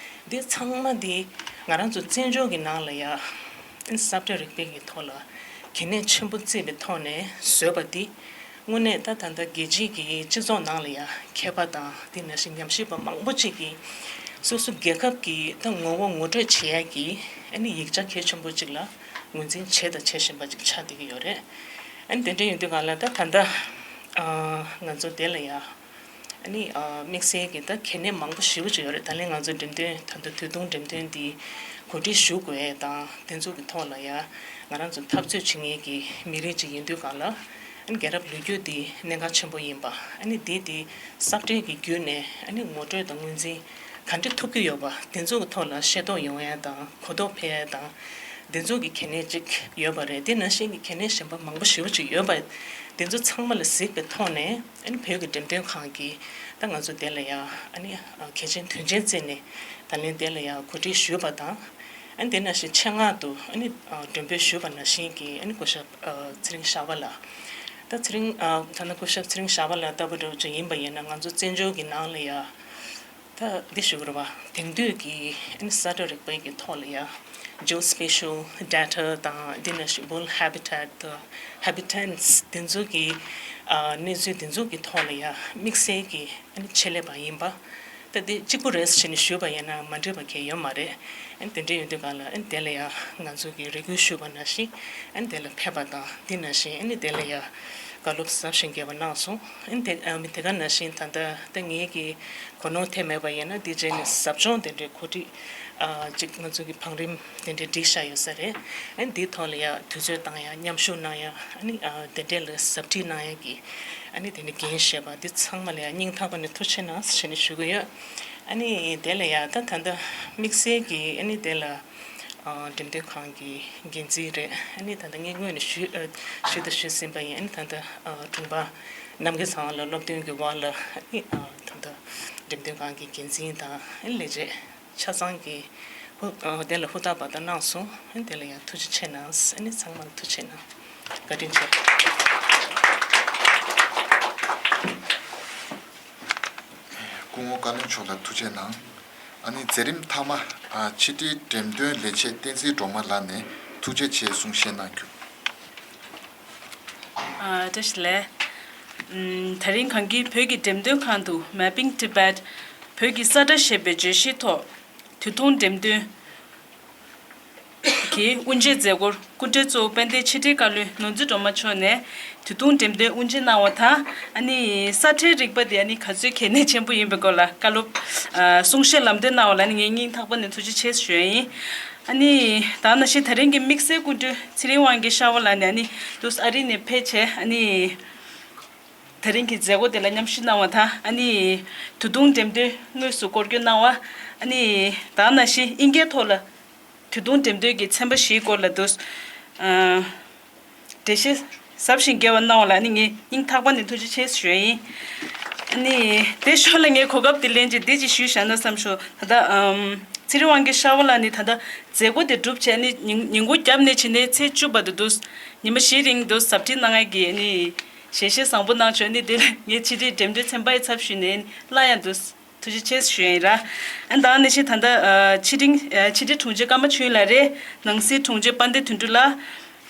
འདི་ཚང་མ་འདི་ང་རང་ཚོ་བཙན་བྱོལ་གྱི་ནང་ལ་ཡ་ཨ་ནི་ས་བཀྲ་རིག་པའི་གི་ཐོག་ལ་གལ་གནད་ཆེན་པོ་བརྩིས་པའི་ཐོག་ནས་བཟོས་པ་འདི། དངོས་གནས་ད་ད་ལྟ་རྒྱལ་སྤྱིའི་གི་སྤྱི་ཚོགས་ནང་ལ་ཡ་མཁས་པ་དང་། དེ་ནང་བཞིན་ཉམས་ཞིབ་པ་མང་པོ་ཅིག་གིས་སོ་སོ་རྒྱལ་ཁབ་ཀྱི་ད་ངོ་བོ་ངོ་སྤྲོད་བྱེད་ཡ་གི་ཨ་ནི་ཡིག་ཆ་གལ་ཆེན་པོ་ཅིག་ལ་ངོས་འཛིན་བྱས་དང་བྱེད་བཞིན་པ་ཅིག་ཆགས་བསྡད་ཀྱི་ཡོད་རེད། ཨ་ནི་དེ་འདྲ་ཡིན་དུས་སྒང་ལ་ད་ད་ལྟ་ཨ་ང་ཚོ་དེ་ལ་ཡ་ཨ་ནི་ཨ་དམིགས་བསལ་གྱི་ད་གལ་གནད་མང་པོ་ཞེ་པོ་ཅིག་ཡོད་རེད། ད་ལན་ང་ཚོ་འགྲེམས་སྟོན་ད་ལྟ་དུས་ཐུང་འགྲེམས་སྟོན་འདི་གོ་སྒྲིག་ཞུ་དགོས་ཡས་དང་། དེ་ཚོ་གི་ཐོག་ལ་ཡ་ང་རང་ཚོ་འཐབ་རྩོད་བྱེད་མཁན་གྱི་མི་རིགས་ཅིག་ཡིན་དུས་སྒང་ལ། ཨ་ནི་རྒྱལ་རབས་ལོ་རྒྱུས་འདི་གནད་འགག་ཆེན་པོ་ཡིན་པ། ཨ་ནི་འདི་འདི་ས་བཀྲའི་གི་བརྒྱུད་ནས་ཨ་ནི་ངོ་སྤྲོད་དང་ངོས་འཛིན་ག་འདྲ་ཐུབ་ཀྱི་ཡོད་པ། དེ་ཚོ་གི་ཐོག་ལ་ཤེས་རྟོགས་ཡོང་ཡ་དང་གོ་རྟོགས་འཕེལ་ཡ་དང་། དེ་ཚོ་གི་གལ་གནད་ཅིག་ཡོད་པ་རེད། དེ་ནང་བཞིན་གྱི་གལ་གནད་གཞན་པ་མང་པོ་ཞེ་པོ་ཅིག་ཡོད་པ། དེ་ཚོ་ཚང་མ་ལ་གཟིགས་པའི་ཐོག་ནས་ཨ་ནི་བོད་ཀྱི་འགྲེམས་སྟོན་ཁང་གིས་ད་ང་ཚོ་དེ་ལ་ཡ་ཨ་ནི་གལ་ཆེན་དོན་ཆེན་བརྩིས་ནས་ད་ལན་དེ་ལ་ཡ་གོ་སྒྲིག་ཞུས་པ་དང་། ཨ་ནི་དེ་ནང་བཞིན་ཆེད་མངགས་དུ་ཨ་ནི་མགྲོན་འབོད་ཞུས་པ་ནང་བཞིན་གྱི་ཨ་ནི་སྐུ་ཞབས་ཚེ་རིང་ཞྭ་བ་ལགས། ད་ཚེ་རིང་ད་ནི་སྐུ་ཞབས་ཚེ་རིང་ཞྭ་བ་ལགས་ལྟ་བུ་འདྲ་བོ་ཅིག་ཡིན་པ་ཡིན་ན། ང་ཚོ་བཙན་བྱོལ་གྱི་ནང་ལ་ཡ་ད་འདི་ཞུ་དགོས་རེད་བ། དེང་དུས་ཀྱི་ཨ་ནི་ས་བཀྲ་རིག་པའི་གི་ཐོག་ལ་ཡ་geospatial data དང་། འདི་ནང་བཞིན་World Habitat དང་Habitants དེ་ཚོ་གི་ཨ་གནས་ཚུལ་དེ་ཚོ་གི་ཐོག་ལ་ཡ་དམིགས་བསལ་གྱི་ཨ་ནི་ཆེད་ལས་པ་ཡིན་པ། ད་འདི་གཅིག་པུ་རེད་ཟེར་ནས་ཞུས་པ་ཡིན་ན་མ་འགྲིག་པ་གང་ཡང་ཡོད་མ་རེད། ཨ་ནི་དེ་འདྲ་ཡོད་དུས་སྒང་ལ་ཨ་ནི་དེ་ལ་ཡ་ང་ཚོ་གི་རེ་སྐུལ་ཞུས་པ་ནང་བཞིན་ཨ་ནི་དེ་ལ་ཕེབས་པ་དང་། འདི་ནང་བཞིན་ཨ་ནི་དེ་ལ་ཡ་བཀའ་སློབ་ཟབ་ཞིང་རྒྱས་པ་གནང་སོང་། ཨ་ནི་དེ་ཨ་མི་དེ་ག་ནང་བཞིན་ད་ལྟ་ད་ངེད་ཀྱི་གོ་ནོར་ཐེབས་མེད་པ་ཡིན་ན་འདི་རྗེས་ནས་ཟབ་སྦྱོང་དེ་འདྲའི་གོ་སྒྲིག་ཨ་ཅིག་ང་ཚོ་གི་བང་རིམ་དེ་འདྲའི་སྒྲིག་བཞག་ཡོད་ས་རེད། ཨ་ནི་འདིའི་ཐོག་ལ་ཡ་དུས་ཚོད་བཏང་ཡ། མཉམ་ཞུགས་གནང་ཡ། ཨ་ནི་ཨ་དེ་འདྲས་ལ་ཟབ་ཁྲིད་གནང་ཡ་གི་ཨ་ནི་དེ་ནི་འགན་བཞེས་པ་འདི་ཚང་མ་ལ་ཡ་སྙིང་ཐག་པ་ནས་ཐུགས་རྗེ་ཆེ་གནང་ཞེས་ནས་ཞུ་གི་ཡོད། ཨ་ནི་དེ་ལ་ཡ་ད་ད་ལྟ་དམིགས་བསལ་གྱི་ཨ་ནི་དེ་ལ་ཨ་འགྲེམས་སྟོན་ཁང་གི་འགན་འཛིན་རེད། ཨ་ནི་ད་ལྟ་ངས་སྔོན་ནས་ཞུས་ཨ་ཞུས་དང་ཞུས་ཟིན་པ་ཡིན། ཨ་ནི་ད་ལྟ་ཨ་དྲུང་པ་རྣམ་རྒྱལ་ཚང་ལ་སློབ་སྟོན་གྱི་འོག་ལ་ཨ་ནི་ཨ་ད་ལྟ་འགྲེམས་སྟོན་ཁང་གི་འགན་འཛིན་དང་ཨ་ནི་ལས་བྱེད་ཆ་ཚང་གི་ཧུ་ཨ་དེ་ལ་ཧུར་ཐག་པ་དང་གནང་སོང་། ཨ་ནི་དེ་ལ་ཡང་ཐུགས་རྗེ་ཆེ་གནང་། ཨ་ནི་ཚང་མ་ལ་ཐུགས་རྗེ་ཆེ་གནང་། བཀའ་དྲིན་ཆེ། སྐུ་ངོ་བཀའ་བློན་མཆོག་ལ་ཐུགས་རྗེ་གནང་། ཨ་ནི་མཛད་རིམ་མཐའ་མ་ཨ་ཕྱི་དྲིལ་འགྲེམས་སྟོན་ལས་བྱེད་བསྟན་འཛིན་སྒྲོལ་མ་ལགས་ནས་ཐུགས་རྗེ་ཆེ་གསུང་བཤད་གནང་རྒྱུ། ཨ་བཀྲ་ཤིས་བདེ་ལེགས། ཨམ་དེ་རིང་གངས་སྐྱིད་བོད་ཀྱི་འགྲེམས་སྟོན་ཁང་དུ་Mapping Tibet བོད་ཀྱི་ས་བཀྲ་ཞེས་པའི་བརྗོད་གཞིའི་ཐོག་དུས་ཐུང་འགྲེམས་སྟོན་གྱི་དབུ་འབྱེད་མཛད་སྒོར་སྐུ་མགྲོན་གཙོ་བོ་དཔལ་ལྡན་ཕྱི་དྲིལ་བཀའ་བློན་ནོར་འཛིན་སྒྲོལ་མ་མཆོག་ནས་དུས་ཐུང་འགྲེམས་སྟོན་དབུ་འབྱེད་གནང་བ་དང་། ཨ་ནི་ས་བཀྲའི་རིག་པ་དེ་ཨ་ནི་ག་ཚོད་གལ་གནད་ཆེན་པོ་ཡིན་པའི་སྐོར་ལ་བཀའ་སློབ་ཨ་གསུང་བཤད་ལམ་སྟོན་གནང་བ་ལ་ཨ་ནི་ངས་སྙིང་ཐག་པ་ནས་ཐུགས་རྗེ་ཆེ་ཞུ་ཡ་ཡིན། ཨ་ནི་ད་ནང་བཞིན་དེ་རིང་གི་དམིགས་བསལ་སྐུ་མགྲོན་ཚེ་རིང་དབང་རྒྱལ་ཤར་པ་ལགས་ནས་ཨ་ནི་དུས་ཨ་རི་ནས་ཕེབས་བྱས། ཨ་ནི་དེ་རིང་གི་མཛད་སྒོ་དེ་ལ་མཉམ་ཞུགས་གནང་བ་དང་། ཨ་ནི་དུས་ཐུང་འགྲེམས་སྟོན་དངོས་སུ་སྐོར་སྐྱོད་གནང་བ། ཨ་ནི་ད་ནང་བཞིན་དབྱིན་སྐད་ཐོག་ལ་དུས་ཐུང་འགྲེམས་སྟོན་གྱི་ཚན་པ་བཞིའི་སྐོར་ལ་དུས་ཨ་འགྲེལ་བཤད་ཟབ་ཞིང་རྒྱས་པ་གནང་བ་ལ་ཨ་ནི་ངས་སྙིང་ཐག་པ་ནས་ཐུགས་རྗེ་ཆེ་ཞུ་ཡ་ཡིན། ཨ་ནི་དེ་ཞོར་ལ་ངས་གོ་སྐབས་འདི་ལེན་བྱས་འདི་ཅིག་ཞུས་བཞག་ན་བསམ་ཞུ། ད་ལྟ་ཨམ་ཚེ་རིང་དབང་རྒྱལ་ཤར་པ་ལགས་ནི་ད་ལྟ་མཛད་སྒོ་དེ་གྲུབ་བྱས་ནི་ཉིན་ཉིན་གུང་རྒྱབ་ནས་བྱས་ནས་ཚེས་བཅུ་བར་དུ་འདུག་ཉི་མ་བཞིའི་རིང་དུ་ཟབ་ཁྲིད་གནང་ཡ་གི་ནི་ཞལ་བཞེས་བཟང་པོ་གནང་བྱུང་། ནི་དེ་ལ་ངས་ཕྱི་དྲིལ་འགྲེམས་སྟོན་ཚན་པའི་ཚབ་ཞུས་ནས་སླར་ཡང་དུ་ཐུགས་རྗེ་ཆེ་ཞུ་ཡ་ཡིན་ར། ཨ་ནི་ད་ནི་ཕྱི་ད་ལྟ་ཨ་ཕྱི་དྲིལ་ཨ་ཕྱི་དྲིལ་དྲུང་ཆེ་ཀརྨ་ཆོས་དབྱིངས་ལགས་རེད། ནང་སྲིད་དྲུང་ཆེ་དཔལ་ལྡན་དོན་གྲུབ་ལགས།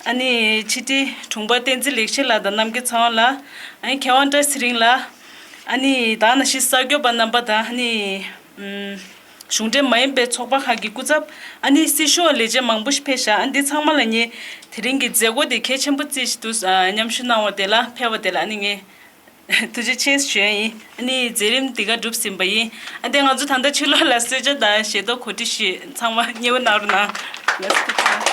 ཨ་ནི་ཕྱི་དྲིལ་དྲུང་པ་བསྟན་འཛིན་ལེགས་བཤད་ལགས་དང་རྣམ་རྒྱལ་ཚེ་དབང་ལགས། ཨ་ནི་མཁས་དབང་བཀྲ་ཤིས་ཚེ་རིང་ལགས། ཨ་ནི་ད་ནང་བཞིན་གསར་འགོད་པ་རྣམ་པ་དང་། ཨ་ནི་ཨམ་གཞུང་འབྲེལ་མ་ཡིན་པའི་ཚོགས་པ་ཁག་གི་སྐུ་ཚབ། ཨ་ནི་སྲི་ཞུ་བ་ལས་བྱེད་མང་པོ་ཞིག་ཕེབས་ཤག་ཨ་འདི་ཚང་མ་ལ་ངས་དེ་རིང་གི་མཛད་སྒོ་དེ་གལ་ཆེན་པོ་བརྩིས་ཤིག་ཏུ་ཨ་མཉམ་ཞུགས་གནང་བ་དེ་ལ་ཕེབས་པ་དེ་ལ་ཨ་ནི་ངས་ཐུགས་རྗེ་ཆེ་ཞུ་ཡ་ཡིན། ཨ་ནི་མཛད་རིམ་འདི་ག་གྲུབ་ཟིན་པ་ཡིན། ཨ་འདི་ང་ཚོ་ད་ལྟ་ཕྱི་ལོགས་ལ་གསོལ་ཇ་དང་ཞལ་ཏོག་གོ་སྒྲིག་ཞུས། ཚང་མ་མཉེས་པོ་གནང་རོགས་གནང་། ལགས་སོ།